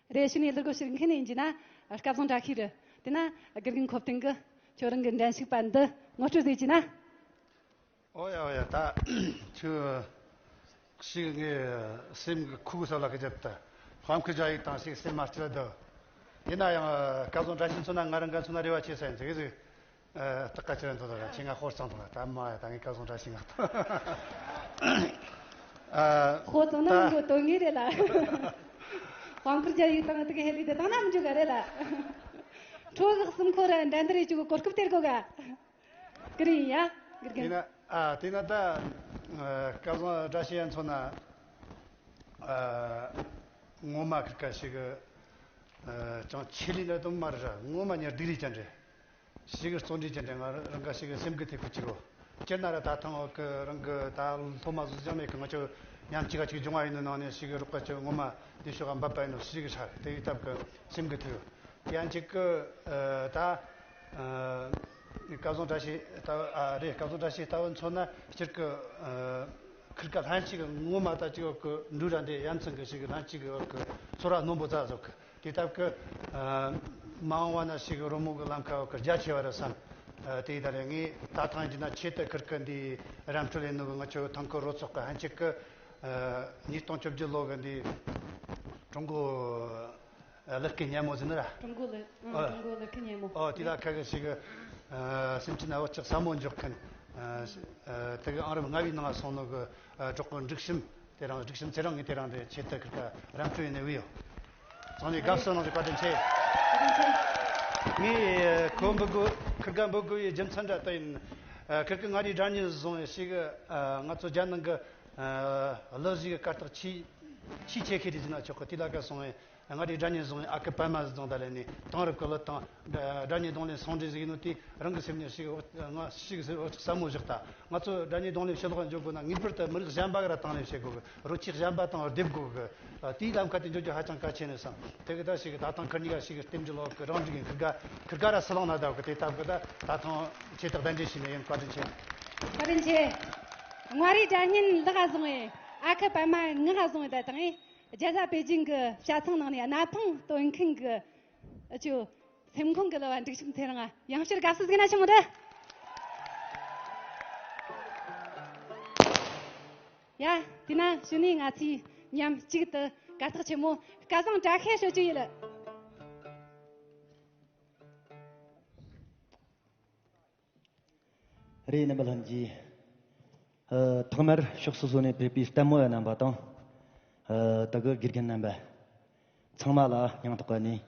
རེ་ཞུ་ནས་གླུ་སྒོ་ཕྱིར་མཁན་ཡིན་གྱི་ན། སྐལ་བཟང་བཀྲ་ཤིས་རེད། དེ་ན་དགེ་རྒན་ཁོ་བསྟན་གི། ཁྱོད་རང་གི་འགྲན་ཞུགས་པ་འདི་ངོ་སྤྲོད་ཟིག་བྱས་ན། ཨོ་ཡ་ཨོ་ཡ། ད་ཁྱོད་ཞིག་ངའི་སེམས་ཀྱི་ཁུག་ས་ལ་གི་རྒྱབ་ཏུ་ཧམ་ཁི་རྒྱ་ཡིག་དང་ཞིག་སེམས་མ་སྐྱིད་དུ། ཡིན་ན་ཡང་སྐལ་བཟང་བཀྲ་ཤིས་མཚོན་ན། ང་རང་ག་མཚོན་ན་རེ་བ་ཆེ་ས་ཡིན་ཟིག་ཟིག། ཨ། སྟག་ཀ་ཁྱེད་རང་ཚོ་ད་ཁྱེད་ང་ཧོར་ཚང་དང་ད་མ་ཡ། ད་ངས་སྐལ་བཟང་བཀྲ་ཤིས་ངག་ཐོག་ཨ། ཧོ་ཚང་ན་ད་མི་འགྲོ་དོན་ངེས་རེད་ལ། དབང་བསྐུར་རྒྱ་ཡིག་དང་དེ་ག་ཧེ་ལི་དེ་དང་ན་མི་འཇུག་ག་རེད་ལ། ཁྲོ་གི་གསུམ་འཁོར་ར་འགྲན་བསྡུར་རེ་བཅུག་གི་གོ་སྐབས་སྟེར་གོ་ག། ཀི་རི་ཡིན་ཡ། ཀི་རི་ཡིན། དེ་ན་ཨ། དེ་ན་ད་ཨ། སྐལ་བཟང་བཀྲ་ཤིས་ཡ་མཚོན་ན། ཨ། ངོ་མ་ཁིར་ཀ་ཞིག་གི། ཨ། ཅང་ཆེད་ལས་ན་དུ་མ་རེད་ར། ངོ་མ་ཉར་སྡིག་རིས་ཅན་རེད། ཞིག་གི་བརྩོན་འགྲུས་ཅན་རེད། ང་རང་ག་ཞིག་གི་སེམས་གི་ཐེག་གི་ཅིག་གོ། སྤྱིར་ན་ར་ད་ཐང་འོག་གི་རང་གི་ད་སློབ་མ་བཟོ་ཅང་མེད་གི། ང་ཆོ་མཉམ་གཅིག་ག་ཅིག་སྦྱོང་བ་ཡིན་ནོ་ནང་ནས་ཞིག་གི་རོགས་པ་ཆོ་ངོ་མ་འདི་ཕྱོགས་ག་འབབ་པ་ཡིན་ནོ་ཞིག་གི་ཧྲ་དེ་ཡི་སྟབས་གི་སེམས་གི་ཐེག་ཡོད། དེ་ཡང་གཅིག་གི་ཨ། ད་ཨ། སྐལ་བཟང་བཀྲ་ཤིས་ད་ཨ་རེད། སྐལ་བཟང་བཀྲ་ཤིས་ལྟ་བུ་མཚོན་ན་སྤྱིར་གི་ཨ། ཁིར་ཀ་ལྷན་ཅིག་གི་ངོ་མ་ད་ཅིག་གི་འབྲུ་ར་འདྲེ་ཡ་མཚན་གི་ཞིག་གི་ལྷན་ཅིག་གི་ཚོར་བ་རྣོན་པོ་ཙ་ཟོག་གི། དེ་ལྟར་གི་ཨ། མ་འོངས་པ་ན་ཞིག་གི་རོལ་མོ་གི་ལམ་ཁ་འོག་གི་རྒྱ་ཆེ་བ་རེད་བསམ། ཨ། དེ་ཡི་ད་རེས་ངས་ད་ཐང་གི་ན་ཆེད་དུ་ཁིར་ཀི་འདི་རམ་འཕྲོད་ལེན་ནོ་གི་ང་ཆོ་ཐང་གི་རོ་ཚོགས་གི་ཧན་ཆིག་གི་ཨ། ཉིས་སྟོང་བཅོ་བརྒྱད་ལོ་གི་འདི་ཀྲུང་གོ་ཨ། གླུ་སྐད་སྙན་མོ་ཟེར་ནི་ར། ཀྲུང་གོ་གླུ། ཨ། ཨ། ཀྲུང་གོ་གླུ་སྐད་སྙན་མོ། ཨོ། དེ་ལ་ཁ་གི་ཞིག་གི་ཨ། སེམས་ཅན་ན་འོ་ཅག་ཟབ་མོ་འཇོག་མཁན། ཨ། ཨ། དེ་གི་ཨང་རིམ་ལྔ་བའི་ནང་སོང་ནོ་གི་ཨ། གྲོགས་པོ་འབྲུག་ཤིམ། དེ་རིང་འབྲུག་ཤིམ་ཚེ་རིང་ངས་དེ་རིང་འདི་ཆེད་དུ་ཁིར་ཀ་རམ་འཕྲོད་ཡིན་ནི་བུ་ཡོད། ཚང་མས་དགའ་བསུ་གནང་རྒྱུ་བཀའ་དྲིན་ཆེ། ངས་ཁོ་འབོད་དགོས། ཁིར་ཀ་འབོད་དགོས་པའི་རྒྱུ་མཚན་འདྲ་དེ་ཡིན། ཨ། ཁིར་ཀ་མངའ་རིས་སྒྲ་སྙན་བཟུང་ཞིག་གི་ཨ། ང་ཚོ་རྒྱལ་ནང་གི་ཨ། གླུ་གཞས་གི་གར་སྟེགས་ཆེས་ཆེས་ཆེ་ཁེ་དེ་ཟིན་ན་ཆོག་གི། དེ་ལ་ཀ་སོང་བས། མངའ་རིས་སྒྲ་སྙན་བཟུང་བའི་ཨ་ཁུ་པད་མ་བཟུང་ད་ལས་ནས་དེང་རབས་ཀྱི་གླུ་དང་སྒྲ་སྒྲ་སྙན་རྡུང་ལེན་ཟུང་འབྲེལ་ཟིག་ཡིན་ནོ་དེ་རང་གི་སེམས་ནས་ཞིག་ང་ཞིག་ཟིག་འོ་ཅིག་ཟབ་མོ་བཞག་ད། ང་ཚོ་སྒྲ་སྙན་རྡུང་ལེན་ཕྱི་ལོགས་འཇོག་དགོས་ན་ངེས་པར་དུ་མི་རིགས་གཞན་པ་ག་ར་དང་ལེན་བྱེད་དགོས་གི། རོལ་ཆས་གཞན་པ་དང་སྡེབ་དགོས་གི། དེའི་ལམ་ཁ་དེ་འཇོག་རྒྱུ་ཧ་ཅང་གལ་ཆེ་ནས་བསམ། དེ་གི་ད་ཞིག་ད་ཐང་ཁིར་གཉིས་ཀ་ཞིག་རྟེན་འབྲེལ་འོག་གི་རང་འགྲིག་ཡིན། ཁིར་ག་ཁིར་ག་ར་སུ་ལང་ན་ད་གི། དེ་ལྟ་གི་ད་ད་ཐང་ཆེ་ཐག་གདན་འདྲེན་བྱས་ནས་ཡིན། བཀའ་དྲིན་ཆེ། བཀའ་དྲིན་ཆེ། མངའ་རིས་སྒྲ་སྙན་ལག་བཟུང་བའི་ཨ་ཁུ་པད་མ་ངག་བཟུང་བའི་ད་དང་། རྒྱལ་ས་པེ་ཅིང་གི་བྱ་ཚང་ནང་ནས་གནའ་ཐང་སྟོན་མཁན་གྱི་ཨ་ཅོ་སེམས་ཁོང་གི་གླུ་བ་འབྲུག་ཤིང་ཚེ་རིང་། ཡང་བསྐྱར་དགའ་བསུ་ཟིག་ན་ཆི་མོ་རེད། ཡ། དེ་ན་གཞུག་ནས་ང་ཚོས་མཉམ་གཅིག་ཏུ་གར་སྟེགས་ཆེན་མོ་སྐལ་བཟང་བཀྲ་ཤིས་ཧྲིལ་གྱིས་ཡིན། རེད། རྣམ་པ་ལྷན་རྒྱས། ཨ། ཐོག་མར་ཕྱོགས་སོ་སོ་ནས་ཕེབས་པའི་ལྟད་མོ་བ་རྣམ་པ་དང་། ཨ། ད་གི་དགེ་རྒན་རྣམ་པ་ཚང་མ་ལ་སྙིང་ཐག་པ་ནས་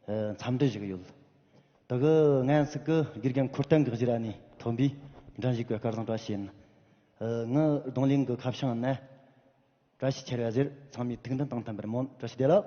ཨ། འཚམས་འདྲི་ཞུ་གི་ཡོད། ད་གི་ངན་ཟིག་གི་དགེ་རྒན་འཁོར་སྟོན་གི་གཞི་ར་ནས་ཐོན་པའི་འགྲན་ཞུགས་གི་སྐལ་བཟང་བཀྲ་ཤིས་ཡིན། ཨ། ངའི་རྡུང་ལེན་གི་ཁ་བྱང་ནི། བཀྲ་ཤིས་ཁྱེར་བ་ཟེར། ཚང་མས་ཐུགས་འདུན་དང་མཐུན་པར་སྨོན། བཀྲ་ཤིས་བདེ་ལེགས།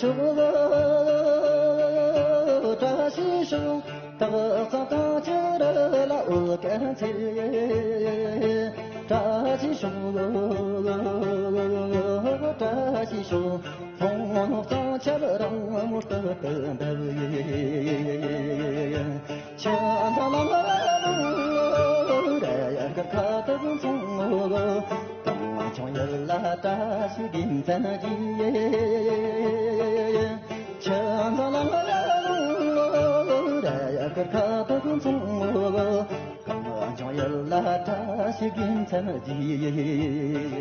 ཤོག་བཀྲ་ཤིས་ཤོག་སྟག་ཚང་གངས་ཅན་རི་ལ་འོད་གན་ཚེ། བཀྲ་ཤིས་ཤོག་བཀྲ་ཤིས་ཤོག་ལྷོ་ནུབ་གཙང་ཆབ་རང་མོ་སྟོད་དུ་འབབ། ཆུ་མཐའ་ལ་ལ་ལ་ལ་ཡར་གར་ཁ་ཐུག་མཚུངས། གངས་ལྗོངས་ཡུལ་ལ་བཀྲ་ཤིས་རྒྱལ་མཚན་གྱིས། ཆུ་མཐའ་ལ་ལ་ལ་ཡར་གར་ཁ་ཐུག་མཚུངས། གངས་ལྗོངས་ཡུལ་ལ་བཀྲ་ཤིས་རྒྱལ་མཚན་གྱིས།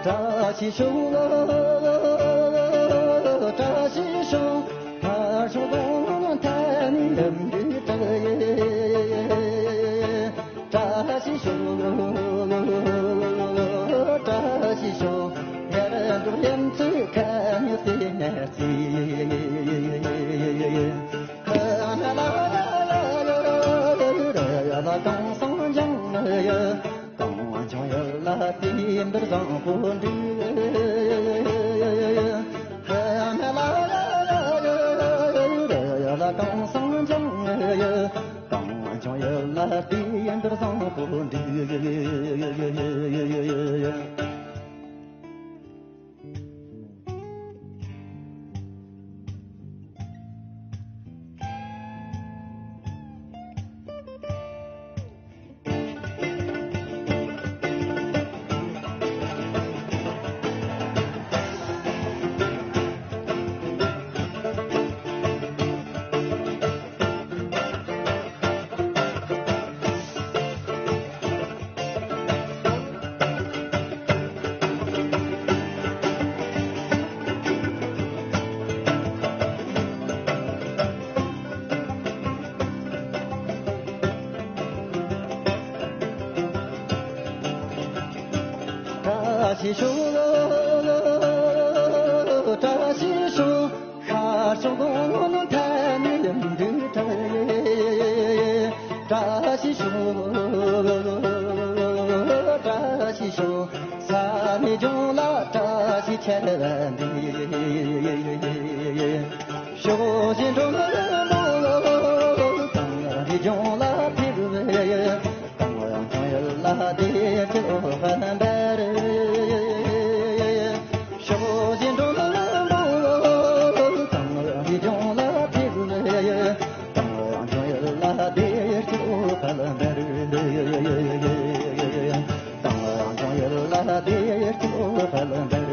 བཀྲ་ཤིས་ཤོག་བཀྲ་ཤིས་ཤོག་ཕར་ཕྱོགས་གོང་ཐད་ནས་ཡུམ་གྱི་བྲག་ཡིན། བཀྲ་ཤིས་ཤོག་བཀྲ་ཤིས་ཤོག་ཡར་འབྲོག་ཡུམ་ཚོའི་ཁ་ཉི་སེ་ནས་རྩིས། ཁ་ན་ལ་ཡ་ཡ་ཡ་ཡ་ཡ་ཡ་ཡ་ལ་གངས་སེང་ལྗང་ཡ། གངས་ལྗོངས་ཡུལ་ལ་དུས་འདིར་བཟང་པོ་འདུག་ཁ་ན་ལ་ཡ་ཡ་ཡ་ཡ་ཡ་ལ་གངས་སེང་ལྗང་ཡ། གངས་ལྗོངས་ཡུལ་ལ་དུས་འདིར་བཟང་པོ་འདུག་བཀྲ་ཤིས་ཤོག་བཀྲ་ཤིས་ཤོག་ཤར་ཕྱོགས་གོང་ཐད་ནས་ཡུམ་གྱི་བྲག་ཡིན། བཀྲ་ཤིས་ཤོག་བཀྲ་ཤིས་ཤོག་ས་གནས་ལྗོངས་ལ་བཀྲ་ཤིས་ཆར་པ་འདི། ཕྱོགས་བཞི་འགྲོ་མི་མང་གངས་རི་ལྗོངས་ལ་ཕེབས། གངས་ལྗོངས་ཡུལ་ལ་བདེ་སྐྱིད་འོད་དཔལ་འབར། ཕྱོགས་བཞི་འགྲོ་མི་མང་གངས་རི་ལྗོངས་ལ་ཕེབས། གངས་ལྗོངས་ཡུལ་ལ་བདེ་སྐྱིད་འོད་དཔལ་འབར། གངས་ལྗོངས་ཡུལ་ལ་བདེ་སྐྱིད་འོད་དཔལ་འབར།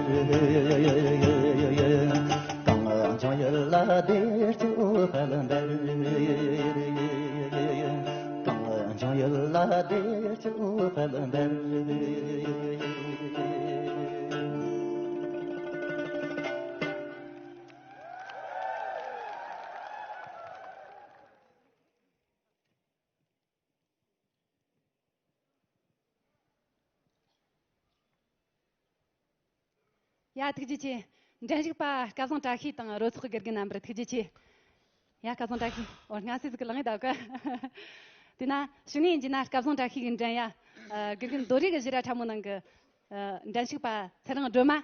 གངས་ལྗོངས་ཡུལ་ལ་བདེ་སྐྱིད་འོད་དཔལ་འབར། གངས་ལྗོངས་ཡུལ་ལ་བདེ་སྐྱིད་འོད་དཔལ་འབར། ཡ། ཐུགས་རྗེ་ཆེ། འགྲན་ཞུགས་པ་སྐལ་བཟང་བཀྲ་ཤིས་དང་རོལ་ཚོགས་ཀྱི་དགེ་རྒན་རྣམ་པར་ཐུགས་རྗེ་ཆེ། ཡ། སྐལ་བཟང་བཀྲ་ཤིས། འོ། སྔ་སེ་ཟིག་གི་ལངས་ཡོད་ད་གི། དེ་ན་ཞུ་ནས་ཡིན་གྱི་ན། སྐལ་བཟང་བཀྲ་ཤིས་ཀྱི་འགྲན་ཡ། ཨ། དགེ་རྒན་རྡོ་རིང་གི་བཞི་ར་ཁྲ་མོ་ནང་གི། ཨ། འགྲན་ཞུགས་པ་ཚེ་རིང་སྒྲོལ་མ།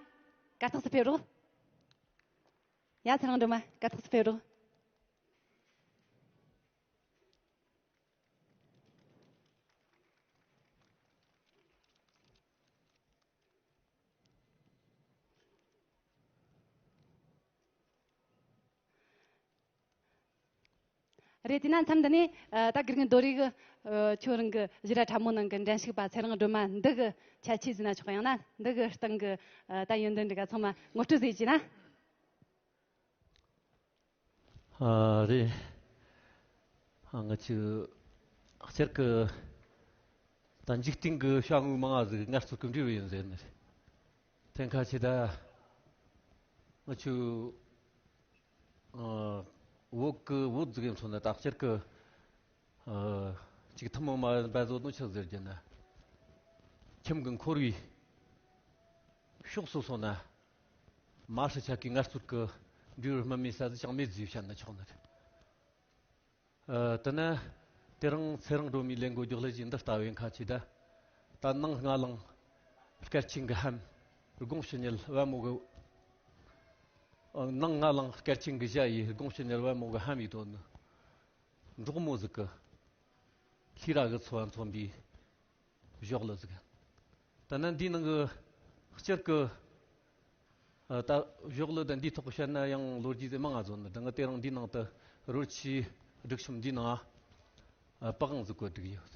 གར་སྟེགས་སུ་ཕེབས་རོགས། ཡ། ཚེ་རིང་སྒྲོལ་མ། གར་སྟེགས་སུ་ཕེབས་རོགས། རེད། དེ་ན་མཚམས་འདི་ནས། ཨ། ད་དགེ་རྒན་རྡོ་རིང་གི། ཨ། ཁྱོད་རང་གི་བཞི་ར་ཁྲ་མོ་ནང་གི་འགྲན་ཞུགས་པ་ཚེ་རིང་སྒྲོལ་མ་འདི་གི་ཁྱད་ཆོས་ཟེར་ན་ཆོག། ཡང་ན་འདི་གི་སྟེང་གི། ཨ། ད་ཡོན་ཏན་འདི་ག་ཚང་མ་ངོ་སྤྲོད་ཟིག་བྱས་ན། ཨ། རེད། ཨ། ང་ཚོས་སྤྱིར་གི་ད་འཇིག་རྟེན་གི་བྱ་དངོས་མང་ང་ཟིག་ངལ་རྩོལ་གི་འབྲས་བུ་ཡིན་ཟེར་ནི་རེད། དེ་ཁ་ཆེ་ད་ང་ཚོས། ཨ། བོད་གི་བོད་ཟིག་ཡིན་སོང་ན་ད་སྤྱིར་གི། ཨ། ཅིག་ཐུན་མོང་མ་ཡིན་པ་བཟོ་དོན་ཆི་ཟེར་རྒྱུ་ན། ཁྱིམ་གྱི་འཁོར་བའི་ཕྱོགས་སོ་སོ་ན། མ་ཧྲི་ཆ་གི་ངལ་རྩོལ་གྱི་འབྲས་བུ་སྨིན་མེད་ས་ཟིག་ཅང་མེད་ཟིག་བཤད་ན་ཆོག་ནི་རེད། ཨ། དེ་ན་དེ་རིང་ཚེ་རིང་སྒྲོལ་མའི་ལས་འགུལ་མགྱོགས་ལས་ཀྱི་འདི་ལྟ་བའི་ཁ་ཆེ་ད། ད་ནང་ང་ལང་སྐར་ཆེན་གྱི་ཧམ། དགུང་ཕྱི་ཉལ་བ་མོ་གི། ཨ། ནང་ང་ལང་སྐར་ཆེན་གྱི་ཞྭ་ཡི་དགུང་ཕྱི་ཉལ་བ་མོ་གི་ཧམ་ཡི་དོན་ནི། འབྲོག་མོ་ཟིག་གི་ལྷས་ར་གི་འཚོ་བ་མཚོན་པའི་ཞོགས་ལི་ཟིག། ད་ནི་འདིའི་ནང་གི་སྤྱིར་གི། ཨ། ད་ཞོགས་ལི་དང་འདིའི་ཐོག་བཤད་ན་ཡང་ལོ་རྒྱུས་དེ་མང་ང་བཟོ་ནི་དང་། དེ་རིང་འདིའི་ནང་དུ་རོལ་ཆས་སྒྲིག་གཤོམ་འདིའི་ནང་། ཨ། པི་ཝང་ཟིག་བཀོད་བསྡད་ཡོད།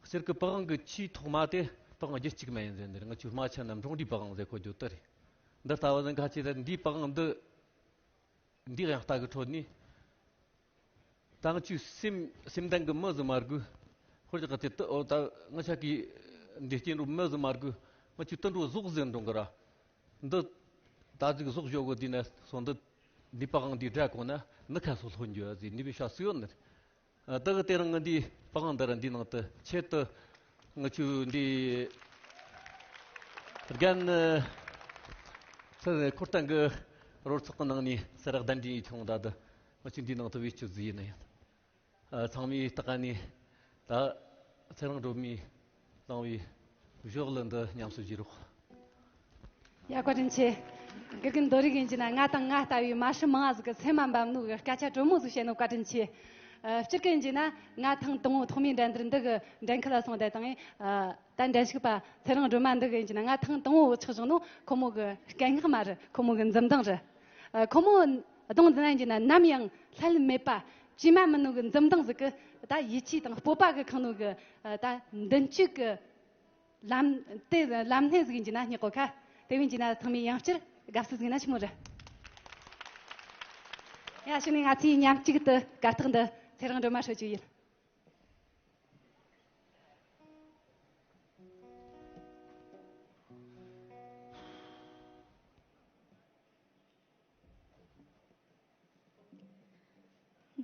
སྤྱིར་གི་པི་ཝང་གི་ཆེས་ཐོག་མ་དེ་པི་ཝང་རྒྱུད་གཅིག་མ་ཡིན་ཟེར་ནི་རེད། ང་ཚོའི་རྨ་ཆུ་ན་འབྲོང་འབྲས་པི་ཝང་ཟེར་གོ་རྒྱུ་དེ་རེད། འདི་ལྟ་བུ་ཟིག་ཁ་ཆེ་ད་འདིའི་པི་ཝང་འདི། འདི་ཡང་ལྟ་གི་ཁྲོད་ནས། ད་ང་ཚོའི་སེམས་སེམས་ལྡན་གི་མི་ཟིག་མ་དགོས། ཧོར་གྱི་ཁ་ཆེ་ད། འོ། ད་ང་ཆ་གི་འདི་སྐྱེ་འགྲོ་མི་ཟིག་མ་དགོས། ང་ཚོའི་དུད་འགྲོ་ཟོག་ཟིག་འགྲོ་གི་ར། འདི་ད་ཅིག་ཟོག་ཞོག་གི་དེ་ནས་སོང་། འདི་འདི་པི་ཝང་འདི་སྒྲ་གོ་ན་ནི་ཁ་སོ་ལྷོད་འགྱོ་ཟིག་ནི་བི་ཤ་སུ་ཡོད་ནི། ཨ། ད་གི་དེ་རིང་ང་འདི་པི་ཝང་འདི་ར་འདི་ནང་དུ་ཆེད་དུ་ང་ཆུ་འདི་རྒན་ཚེ་འཁོར་སྟོན་གི་རོལ་ཚོགས་ཀྱི་ནང་ནས་སེ་རག་གདན་འདྲེན་ཡིད་ཆུང་ད་དུ་ང་ཆུ་འདི་ནང་དུ་བེད་སྤྱོད་ཟིག་ཡིན་ན་ཡང་། ཨ། ཚང་མས་ལྟ་ག་ནས་ད་ཚེ་རིང་སྒྲོལ་མས་བླངས་པའི་ཞོགས་ལི་འདི་ཉམས་སུ་བཞེས་རོགས། ཡ། བཀའ་དྲིན་ཆེ། དགེ་རྒན་རྡོ་རིག་ཡིན་གྱི་ན། ང་དང་ང་ལྟ་བུའི་མ་ཧྲི་མང་ང་ཟིག་གི་སེམས་མ་འབབ་ནོ་གི་སྐད་ཆ་དྲོན་མོ་ཟིག་བཤད་ནོ་བཀའ་དྲིན་ཆེ། ཨ། སྤྱིར་གི་ཡིན་གྱི་ན་ང་ཐེངས་དང་པོ་ཐོག་མའི་འགྲན་བསྡུར་འདི་གི་འགྲན་ཁུལ་ལ་སོང་བསྡད་དང་། ཨ། ད་འགྲན་ཞུགས་པ་ཚེ་རིང་སྒྲོལ་མ་འདི་གི་ཡིན་གྱི་ན། ང་ཐེངས་དང་པོ་ཆགས་བྱུང་ནོ་ཁོ་མོ་གི་སྐད་ངག་མ་རེད། ཁོ་མོ་གི་འཛུམ་མདངས་རེད། ཨ། ཁོ་མོ་གདོང་འཛིན་ན་ཡིན་གྱི་ན་ནམ་ཡང་ལྷད་མེད་པ། ཇི་མ་མིན་ནོ་གི་འཛུམ་མདངས་ཟིག་གི་ད་ཡིད་ཆེས་དང་སྤོབས་པ་གི་ཁེངས་ནོ་གི། ཨ། ད་མདུན་སྐྱོད་གི་ལམ། དེ་ལམ་སྣེ་ཟིག་ཡིན་གྱི་ན་སྙེག་གོ་ཁ། དེ་བས་ཡིན་གྱི་ན་ཚང་མས་ཡང་བསྐྱར་དགའ་བསུ་ཟིག་ན་ཆི་མོ་རེད། ཡ། གཞུག་ནས་ང་ཚོས་མཉམ་གཅིག་ཏུ་གར་སྟེགས་འདི་ཚེ་རིང་སྒྲོལ་མ་ཧྲིལ་རྒྱུ་ཡིན།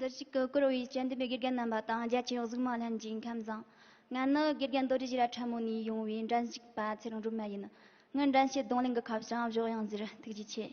འདིར་བཞུགས་ཀྱི་བཀུར་འོས་དཔྱད་འདེམས་པའི་དགེ་རྒན་རྣམ་པ་དང་རྒྱ་ཆེའི་གཟིགས་མོ་ལྷན་རྒྱས་ཁམས་བཟང་། ང་ནི་དགེ་རྒན་རྡོ་རྗེ་ཞེ་ར་ཁྲ་མོ་ནས་ཡོང་བའི་འགྲན་ཞུགས་པ་ཚེ་རིང་སྒྲོལ་མ་ཡིན། ངའི་འགྲན་བཤད་རྡུང་ལེན་གྱི་ཁ་བྱང་བཞོགས་ཡང་ཟེར། ཐུགས་རྗེ་ཆེ།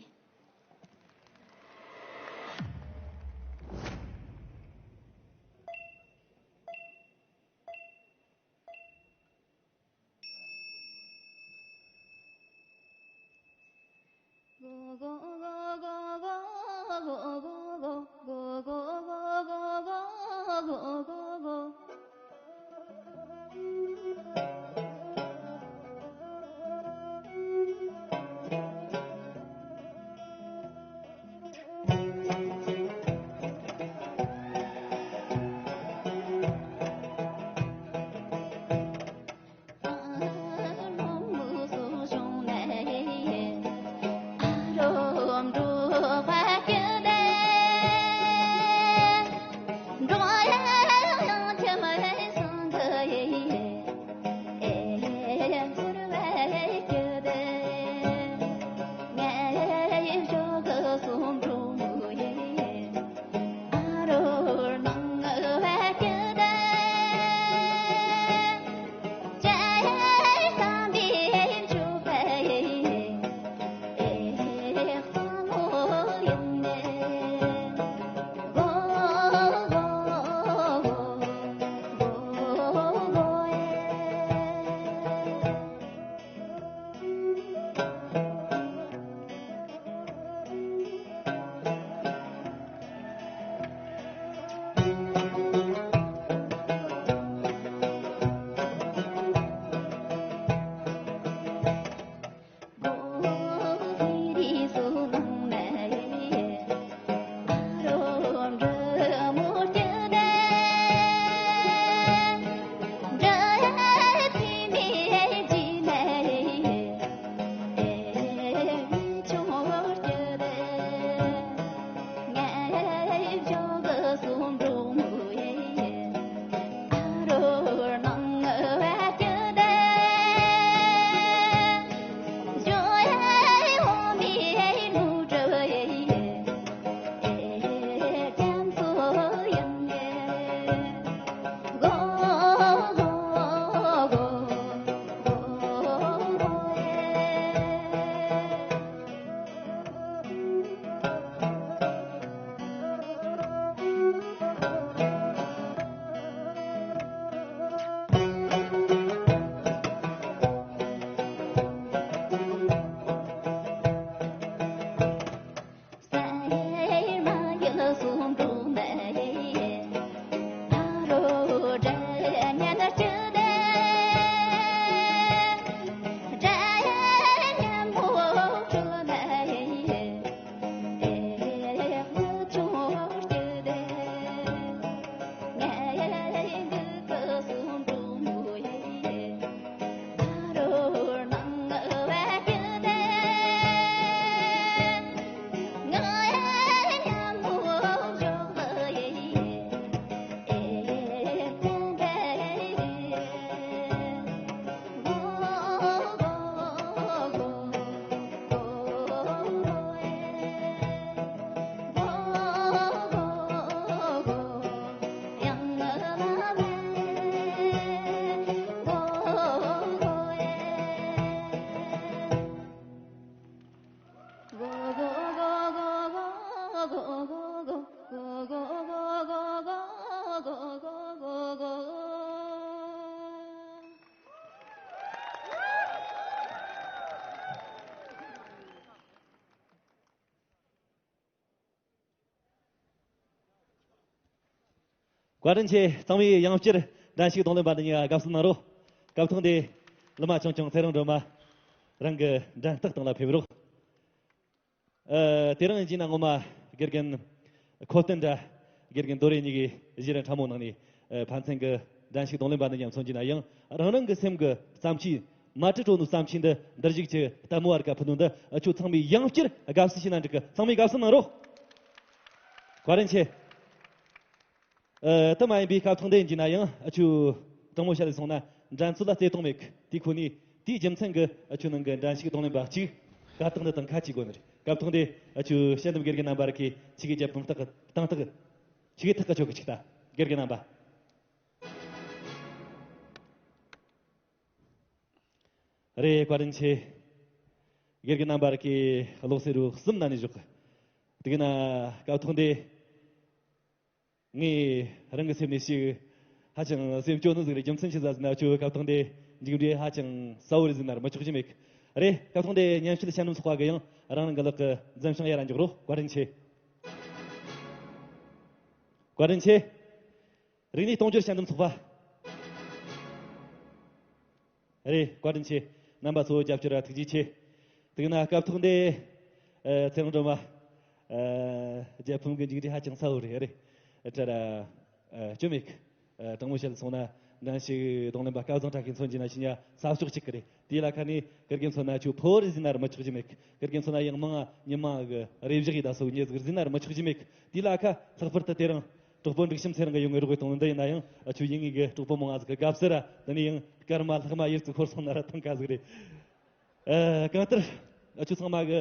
བཀའ་དྲིན་ཆེ། ཚང་མས་ཡང་བསྐྱར་འགྲན་ཞུགས་རྡུང་ལེན་པ་འདི་གཉིས་ཀ་དགའ་བསུ་གནང་རོགས། སྐབས་ཐོག་འདི་ལི་མ་ཆུང་ཆུང་ཚེ་རིང་སྒྲོལ་མ་རང་གི་འགྲན་རྟགས་སྟེང་ལ་ཕེབས་རོགས། ཨ། དེ་རིང་ཡིན་ན་ངོ་མ་དགེ་རྒན་ཁོ་བསྟན་དྲ་དགེ་རྒན་རྡོ་རེ་གཉིས་ཀྱིས་གཞི་རིམ་ཕྲ་མོ་ནང་ནས་ཨ་ཕན་ཚུན་གྱི་འགྲན་ཞུགས་རྡུང་ལེན་པ་འདི་མཉམ་མཚོན་གྱི་ན་ཡང་རང་རང་གི་སེམས་ཀྱི་བརྩམས་ཆོས་མ་བྲི་འགྲོ་ནོ་བརྩམས་ཆོས་འདི་འདིར་བཞུགས་ཀྱི་ལྟད་མོ་བ་རིགས་ཀ་ཕུལ་ནོ་འདི་ཨ་ཁྱོད་ཚང་མས་ཡང་བསྐྱར་དགའ་བསུ་ཞུས་ན་འགྲིག་གི། ཚང་མས་དགའ་བསུ་གནང་རོགས། བཀའ་དྲིན་ཆེ། ཨ། དེ་མ་ཡིན་པའི་སྐབས་ཐོག་འདི་ཡིན་གྱི་ན་ཡང་ཨ་ཁྱོད་དྲང་མོ་བཤད་ལས་སོང་ན་འགྲན་རྩོད་ལ་བརྩེ་དུང་མེད་གི། དེ་ཁོ་ནས་དེའི་རྒྱུ་མཚན་གྱིས་ཨ་ཁྱོད་ནང་གི་འགྲན་ཞུགས་རྡུང་ལེན་པ་གཅིག་དཀའ་ཐག་འདི་དང་ཁ་གཅིག་དགོས་ནི་རེད། སྐབས་ཐོག་འདི་ཨ་ཁྱོད་དཔྱད་འདེམས་དགེ་རྒན་རྣམ་པ་རིགས་ཀྱིས་ཁྱེད་ཀྱི་རྒྱལ་ཕམ་རྟགས་ཀྱི་སྟེང་ཐག་ཁྱེད་ཀྱི་ཐག་གཅོད་གི་ཅིག་ལྟ། དགེ་རྒན་རྣམ་པ། རེད། བཀའ་དྲིན་ཆེ། དགེ་རྒན་རྣམ་པ་རིགས་ཀྱིས་ལོག་སེ་རུ་གསུམ་ན་ནས་བཞག་གི། དེ་གི་ན་སྐབས་ཐོག་འདི། ངས་རང་གི་སེམས་ནས་ཞིག་ཧ་ཅང་སེམས་སྐྱོ་ནི་ཟིག་རེད། རྒྱུ་མཚན་ཅི་ཟིག་ཟེར་ན་ཁྱོད་སྐབས་ཐོག་འདི་མཇུག་འབྲས་ཧ་ཅང་གསལ་བོ་རེད་ཟེར་ན་ར་མི་ཆོག་རྒྱུ་མེད་གི། རེད། སྐབས་ཐོག་འདི་ཉམས་ཞིབ་བྱ་ནོ་ཚོགས་པ་གི་ཡང་རང་རང་གི་ལག་གི་འཛིན་བྱང་ཡར་ར་འཇོག་རོགས། བཀའ་དྲིན་ཆེ། བཀའ་དྲིན་ཆེ། རིག་གནས་གཏོང་སྦྱོར་བྱ་འདུམ་ཚོགས་པ། རེད། བཀའ་དྲིན་ཆེ། རྣམ་པ་ཚོ་རྒྱབ་སྐྱོར་ར་ཐུགས་རྗེ་ཆེ། དེ་གི་ན་སྐབས་ཐོག་འདི། ཨ། ཚེ་རིང་སྒྲོལ་མ། ཨ། རྒྱལ་ཕམ་གི་མཇུག་འབྲས་ཧ་ཅང་གསལ་བོ་རེད། རེད། དྲ་ར། ཨ། སྐྱོན་མེད་གི། ཨ། དྲང་མོ་བཤད་སོང་ན་འགྲན་ཞུགས་རྡུང་ལེན་པ་སྐལ་བཟང་གྲགས་ཀྱི་མཚོན་གྱི་ན་ཤི་ཉ་ས་ཕྱོགས་གཅིག་གི་རེད། དེའི་ལ་ཁ་ནས་དགེ་རྒན་མཚོན་ན་ཁྱོད་ཕོ་བོ་རེད་ཟེར་ན་ར་མི་ཆོག་རྒྱུ་མེད་གི། དགེ་རྒན་མཚོན་ན་ཡང་མང་ང་ཉི་མ་གི་རེ་བཞག་ཡི་ད་སོ་ཉེ་ཟིག་ཟེར་ན་ར་མི་ཆོག་རྒྱུ་མེད་གི། དེའི་ལ་ཁ་ལྷག་པར་དུ་དེ་རིང་གྲོགས་པོ་འབྲུག་ཤམ་ཚེ་རིང་གི་ཡོང་ངེ་རོགས་གཏོང་འདི་ཡིན་ན་ཡང་ཨ་ཁྱོད་ཡིན་ངེས་གི་གྲོགས་པོ་མང་ང་ཟིག་གི་དགའ་བསུ་ར། དེ་ནས་ཡང་སྐར་མ་ལྷག་མ་ཡུལ་ཚུར་འཁོར་སོང་ན་ར་ཐང་ཀ་ཟིག་རེད། ཨ། གང་ལྟར་ཨ་ཁྱོད་ཚང་མ་གི་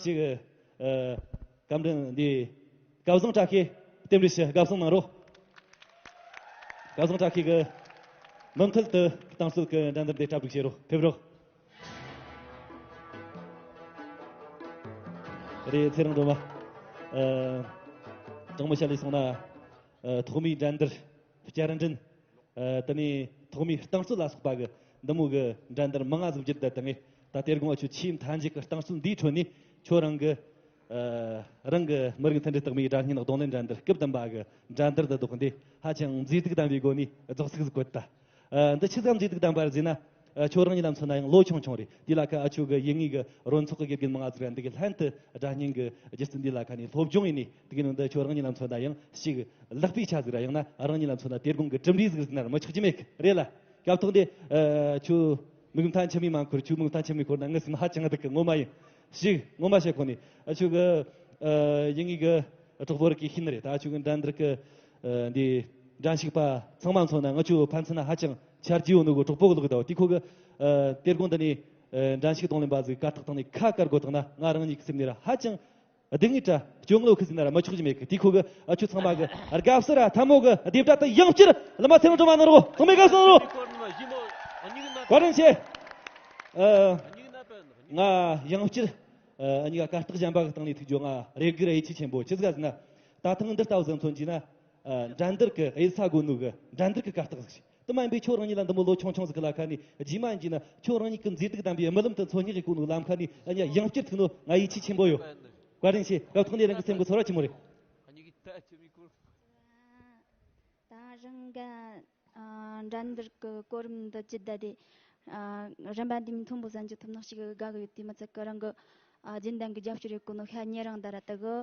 ཞིག་ཨ། བཀའ་དྲིན་འདི་སྐལ་བཟང་གྲགས་ཀྱིས་རྟེན་འབྲེལ་ཞུ། དགའ་བསུ་གནང་རོགས། སྐལ་བཟང་གྲགས་ཀྱིས་གི་མུ་མཐུད་དུ་རྟིང་རྩོད་ཀྱི་འགྲན་བསྡུར་འདི་གྲ་སྒྲིག་བྱེད་རོགས། ཕེབས་རོགས། རེད། ཚེ་རིང་སྒྲོལ་མ། ཨ། དྲང་མོ་བཤད་ལས་སོང་ན། ཨ། ཐོག་མའི་འགྲན་བསྡུར་བསྐྱར་འགྲན། ཨ། དེ་ནས་ཐོག་མའི་རྟིང་རྩོད་ལ་སོགས་པ་གི་འདི་མོ་གི་འགྲན་བསྡུར་མང་ང་ཟིག་བརྒྱུད་བསྡད་དེ་ངས་ད་དེ་དགོང་ཨ་ཁྱོད་ཆེས་མཐའ་མཇུག་གི་རྟིང་རྩོད་འདིའི་ཁྲོད་ནས་ཁྱོད་རང་གི། ཨ། རང་གི་མི་རིགས་མཐུན་སྒྲིལ་རྟགས་མའི་སྒྲ་སྙན་རྡུང་ལེན་འགྲན་བསྡུར་སྐབས་བདུན་པ་གི་འགྲན་བསྡུར་དུ་བདོག་འདི་ཧ་ཅང་མཛེས་སྡུག་ལྡན་པའི་སྒོ་ནས་རྫོགས་ཚིག་ཟིག་བཀོད་ད། ཨ། འདི་ཆི་ཟིག་མཛེས་སྡུག་ལྡན་པ་རེད་ཟེར་ན། ཨ། ཁྱོད་རང་ཉིད་ལ་མཚོན་ན་ཡང་ལོ་ཆུང་ཆུང་རེད། དེ་ལ་ཁ་ཨ་ཁྱོད་གི་ཡིན་ངེས་གི་རོལ་ཚོགས་གི་དགེ་རྒན་མང་ང་ཟིག་ར་འདི་གི་ལྷན་དུ་སྒྲ་སྙན་གི་རྒྱུ་རྩལ་འདི་ལ་ཁ་ནས་སློབ་སྦྱོང་ཡིན་ནི་དེ་གི་ནང་དུ་ཁྱོད་རང་ཉིད་ལ་མཚོན་ན་ཡང་ཞིག་ལག་པའི་ཆ་ཟིག་ར་ཡང་ན་རང་ཉིད་ལ་མཚོན་ན་དེ་དགོང་གི་གྲུབ་འབྲས་ཟིག་ཟེར་ན་ར་མི་ཆོག་རྒྱུ་མེད་གི་རེད་ལ། སྐབས་ཐོག་འདི་ཨ་ཁྱོད་མིག་མཐའ་མཆི་མས་མ་འཁོར། ཁྱོད་མིག་མཐའ་མཆི་མས་འཁོར་ན་ངའི་སེམས་ཧ་ཅང་སྡུག་གི། ངོ་མ་ཡིན་ཞིག་ངོ་མ་བཤད་ཁོ་ནས་ཨ་ཁྱོད་གི་ཨ་ཡིན་ངེས་གི་གྲོགས་པོ་རིགས་ཀྱིས་ཤེས་ནི་རེད། ད་ཨ་ཁྱོད་གི་འགྲན་བསྡུར་གི་ཨ་འདི་འགྲན་ཞུགས་པ་ཚང་མ་མཚོན་ན་ང་ཆོ་ཕན་ཚུན་ན་ཧ་ཅང་ཆ་རྒྱུས་ཡོད་ནོ་གི་གྲོགས་པོ་གི་ལོག་གི་ད་བ། དེ་ཁོ་གི་ཨ་དེ་དགོང་འདི་ནས་ཨ་འགྲན་ཞུགས་རྡུང་ལེན་པ་ཟིག་གར་སྟེགས་སྟེང་ནས་ཁ་བཀར་དགོས་ཐང་ན་ང་རང་ཉིད་ཀྱི་སེམས་ནས་ར་ཧ་ཅང་སྡུག་བསྔལ་དྲ་སྐྱོ་ངལ་ཁུ་ཟིན་ན་ར་མ་ཆོག་ཅི་མེད་གི། དེ་ཁོ་གི་ཨ་ཆོ་ཚང་མ་གི་དགའ་བསུ་ར་ཐལ་མོ་གི་རྡེབ་སྒྲ་དེ་ཡང་བསྐྱར་ལི་མ་ཚེ་རིང་སྒྲོལ་མ་གནང་རོགས། ཚང་མས་དགའ་བསུ་གནང་རོགས། བཀའ་དྲིན་ཆེ། ཨ་ང་ཡང་བསྐྱར་ཨ་གཉིས་ཀ་གར་སྟེགས་གཞན་པ་གི་སྟེང་ནས་ཐུག་རྒྱུ་ང་རེ་སྒུག་ར་ཡིད་ཆེས་ཆེན་པོ། ཆི་ཟིག་ག་ཟེར་ན་ད་ཐེངས་འདི་ལྟ་བུ་ཟིག་མཚོན་གྱིས་ན། ཨ་འགྲན་བསྡུར་གི་གཡུལ་ས་དགོས་ནོ་གི་འགྲན་བསྡུར་གི་གར་སྟེགས་ཟིག་ཞིག་དེ་མ་ཡིན་པའི་ཁྱོད་རང་ཉིད་ལ་འདི་མོ་ལོ་ཆུང་ཆུང་ཟིག་གི་ལ་ཁ་ནས་རྗེས་མ་ཡིན་གྱིས་ན་ཁྱོད་རང་ཉིད་ཀྱི་མཛེས་སྡུག་ལྡན་པའི་རྨི་ལམ་དུ་འཚོལ་སྙེག་གི་གོ་ནོ་ལམ་ཁ་ནས་ཨ་ནི་ཡང་བསྐྱར་ཐུག་ནོ་ང་ཡིད་ཆེས་ཆེན་པོ་ཡོད། བཀའ་དྲིན་ཆེ། སྐབས་ཐོག་ནས་རང་གི་སེམས་ཀྱི་ཚོར་བ་ཆི་མོ་རེད། ད་རང་གི་ཨ་འགྲན་བསྡུར་གི་གོ་རིམ་འདི་བརྒྱུད་བསྡད་དེ་ཨ་རིམ་པ་འདི་མི་མཐོན་པོ་ཟིག་ཐོབ་ནོ་ཞིག་དགའ་གི་ཡོད། དེ་མི་ཚད་གི་རང་གི་ཨ་རྒྱུན་ལྡན་གི་རྒྱབ་སྐྱོར་ཡེད་གོ་ནོ་ཤ་ཉེ་རང་ད་ར་དེ་གི་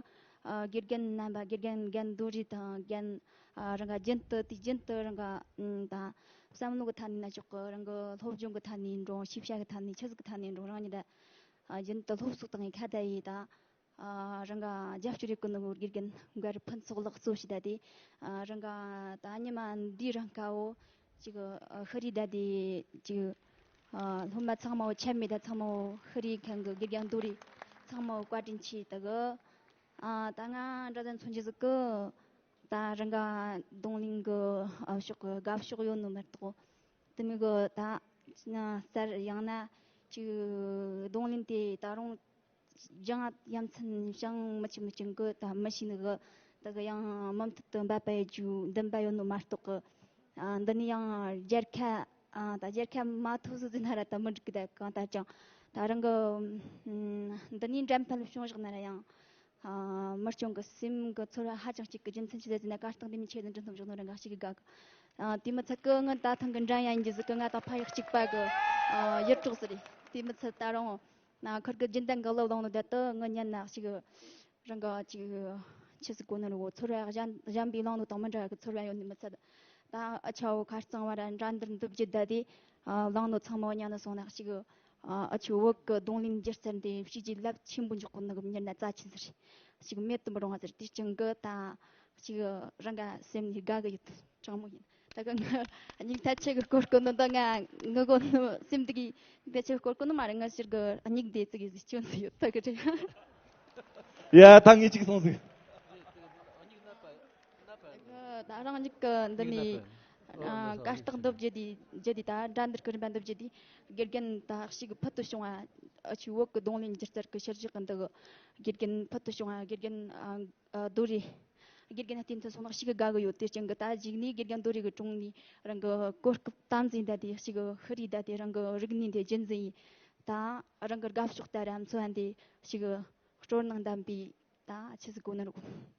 ཨ་དགེ་རྒན་རྣམ་པ་དགེ་རྒན་རྒན་རྡོ་རྗེ་དང་རྒན་ཨ་རང་ག་རྒྱུན་དུ་དེ་རྒྱུན་དུ་རང་ག་ཨ་ད་བསམ་བློ་གི་ཐད་ནས་ན་ཆོག་གི། རང་གི་སློབ་སྦྱོང་གི་ཐད་ནས་འགྲོ། ཤེས་བྱ་གི་ཐད་ནས་ཆི་ཟིག་གི་ཐད་ནས་འགྲོ། རང་ཉིད་ད་ཨ་རྒྱུན་དུ་སློབ་གསོ་བཏང་ངེ་ཁ་བརྡ་ཡེད་ད། ཨ་རང་ག་རྒྱབ་སྐྱོར་ཡེད་གོ་ནོ་དགེ་རྒན་མགར་ཕུན་ཚོགས་ལགས་གཙོ་བྱས་ད་དེ་ཨ་རང་ག་ད་ཉི་མ་འདི་རང་ཀའོ་ཅིག་ཨ་ཤི་རི་ད་དེ་ཅིག་ཨ་སློབ་མ་ཚང་མའོ་ཆད་མེད་ད་ཚང་མའོ་ཤི་རི་མཁན་གི་དགེ་རྒན་རྡོ་རི་ཚང་མའོ་བཀའ་དྲིན་ཆེ། ད་གི་ཨ་ད་ང་འདྲ་ཟན་མཚོན་ཆ་ཟིག་གི་ད་རང་ག་རྡུང་ལེན་གི་ཨ་ཕྱོགས་གི་དགའ་ཕྱོགས་ཡོད་ནོ་མ་གཏོགས་དེ་མོ་གི་ད་ན་གསར་ཡང་ན་ཅིག་རྡུང་ལེན་དེ་ད་རུང་སྦྱང་ཡ་མཚན་སྦྱང་མི་ཆེ་མི་ཆེན་གི་ད་མི་ཤེས་ནི་གི། ད་གི་ཡང་མུ་མཐུད་དུ་འབད་པ་ཡེད་རྒྱུ་འདུན་པ་ཡོད་ནོ་མ་གཏོགས་གི། ཨ་འདི་ནི་ཡང་རྒྱལ་ཁ་ཨ་ད་རྒྱལ་ཁ་མ་ཐོབ་ཟིག་ཟེར་ན་ར་ད་མི་འགྲིག་གི། ད་གང་ལྟར་ཀྱང་ད་རང་གི་ཨ་འདི་ནི་འགྲན་ཕན་བྱུང་བཞག་ན་ར་ཡང་ ཨ། མི་སྐྱོང་གི་སེམས་ཀྱི་ཚོར་བ་ཧ་ཅང་གཅིག་གི། རྒྱུ་མཚན་ཅི་ཟེར་ཟེར་ན། གར་སྟེགས་འདི་མི་ཆེད་དུ་འགྲོ་ཐུབ་བཞག་ནོ་རང་ག་ཞིག་གི་དགའ་གི། ཨ། དེ་མི་ཚད་ཀི་ང་ད་ཐེངས་ཀྱི་འགྲན་ཡ་ཡིན་རྒྱུ་ཟིག་གི། ང་ད་ཕ་ཡག་གཅིག་པ་གི། ཨ། ཡུལ་གྲོགས་ཟིག་རེད། དེ་མི་ཚད་ད་རུང་ན་ཁུར་གི་རྒྱུན་ལྡན་གི་ལོ་ལོང་ནོ་ད་དུ་ང་ཉན་ན་ཞིག་རང་ག་ཅིག་ཆི་ཟིག་གོ་ནི་རེད་གོ། ཚོར་བ་གཞན་གཞན་པའི་ལོང་ནོ་དང་མི་འདྲ་གི་ཚོར་བ་ཡོད་ནི་མི་ཚད། ད་ཨ་ཆའོ་ཁ་རྩང་བ་ར་འགྲན་བསྡུར་འདུ་བརྒྱུད་ད་དེ། ཨ། ལོང་ནོ་ཚང་མ་ཉན་ནི་སོང་ན་ཞིག་ཨ། ཨ་ཆོའི་བོད་ཀྱི་རྡུང་ལེན་སྒྱུ་རྩལ་འདི་བྱས་རྗེས་རླབས་ཆེན་པོ་འཇོག་གོ་ནི་གི་མྱུར་ན་རྩ་ཆེན་ཟིག་རེད། ཞིག་མེད་དུ་མི་རུང་བ་ཟིག་རེད། དེ་རྐྱེན་གི་ད་ཞིག་རང་ག་སེམས་ནས་དགའ་གི་ཡོད། དྲང་མོ་ཡིན། ད་གི་ང་སྙིང་ཐག་ཆད་གི་སྐོར་སྐོར་ནི་འདི། ང་ངི་གོ་ནི་སེམས་འདི་གི་འདི་ཆེ་སྐོར་སྐོར་ནི་མ་རེད། ང་ཕྱིར་གི་སྙིང་བདེ་ཙི་གི་ཟིག་སྐྱོན་ཟིག་ཡོད་ད་གི་རེད། ཡ། ད་ངས་གཅིག་སོང་ཟིག་ད་རང་ཉིད་ཀྱི་འདི་ནས། ཨ། གར་སྟེགས་འདི་བརྒྱུད་དེ་བརྒྱུད་དེ་ད་འགྲན་བསྡུར་གྱི་རིམ་པ་འདི་བརྒྱུད་དེ། དགེ་རྒན་ད་ཞིག་ཕུལ་དུ་བྱུང་བ། ཨ་ཆོའི་བོད་ཀྱི་རྡུང་ལེན་སྒྱུ་རྩལ་གྱི་ཤུལ་བཞག་གི་འདི་གི་དགེ་རྒན་ཕུལ་དུ་བྱུང་བ། དགེ་རྒན་ཨ་ཨ་རྡོ་རེ། དགེ་རྒན་བསྟེན་ཐུབ་སོང་ན་ཞིག་དགའ་གི་ཡོད། དེ་རྐྱེན་གི་ད་གཞུག་ནས་དགེ་རྒན་རྡོ་རེ་གི་དྲུང་ནས་རང་གི་གོ་སྐབས་དམ་འཛིན་ད་དེ་ཞིག་ཤི་རེ་ད་དེ་རང་གི་རིག་གནས་འདི་རྒྱུན་འཛིན་ཡིན། ད་རང་གི་དགའ་ཕྱོགས་ལྟར་ར་འཚོ་བ་འདི་ཞིག་སྤྲོ་སྣང་ལྡན་པའི། ད་ཆི་ཟིག་གོ་ནི་རུ།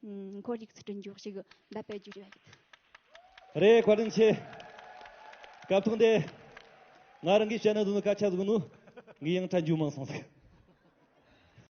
ཨུམ། ཁོར་ཡུག་ཚུལ་ཁྲིམས་འཇོག་ཞིག་གི་འདབ་པའི་རྒྱུ་རེད། རེད། བཀའ་དྲིན་ཆེ། སྐབས་ཐོག་འདི་ང་རང་གིས་བཤད་ན་འདུག་ནི་སྐད་ཆ་ཟིག་ནུ། ངས་ཡང་ཁྲ་འཇུ་མང་སོང་ཟིག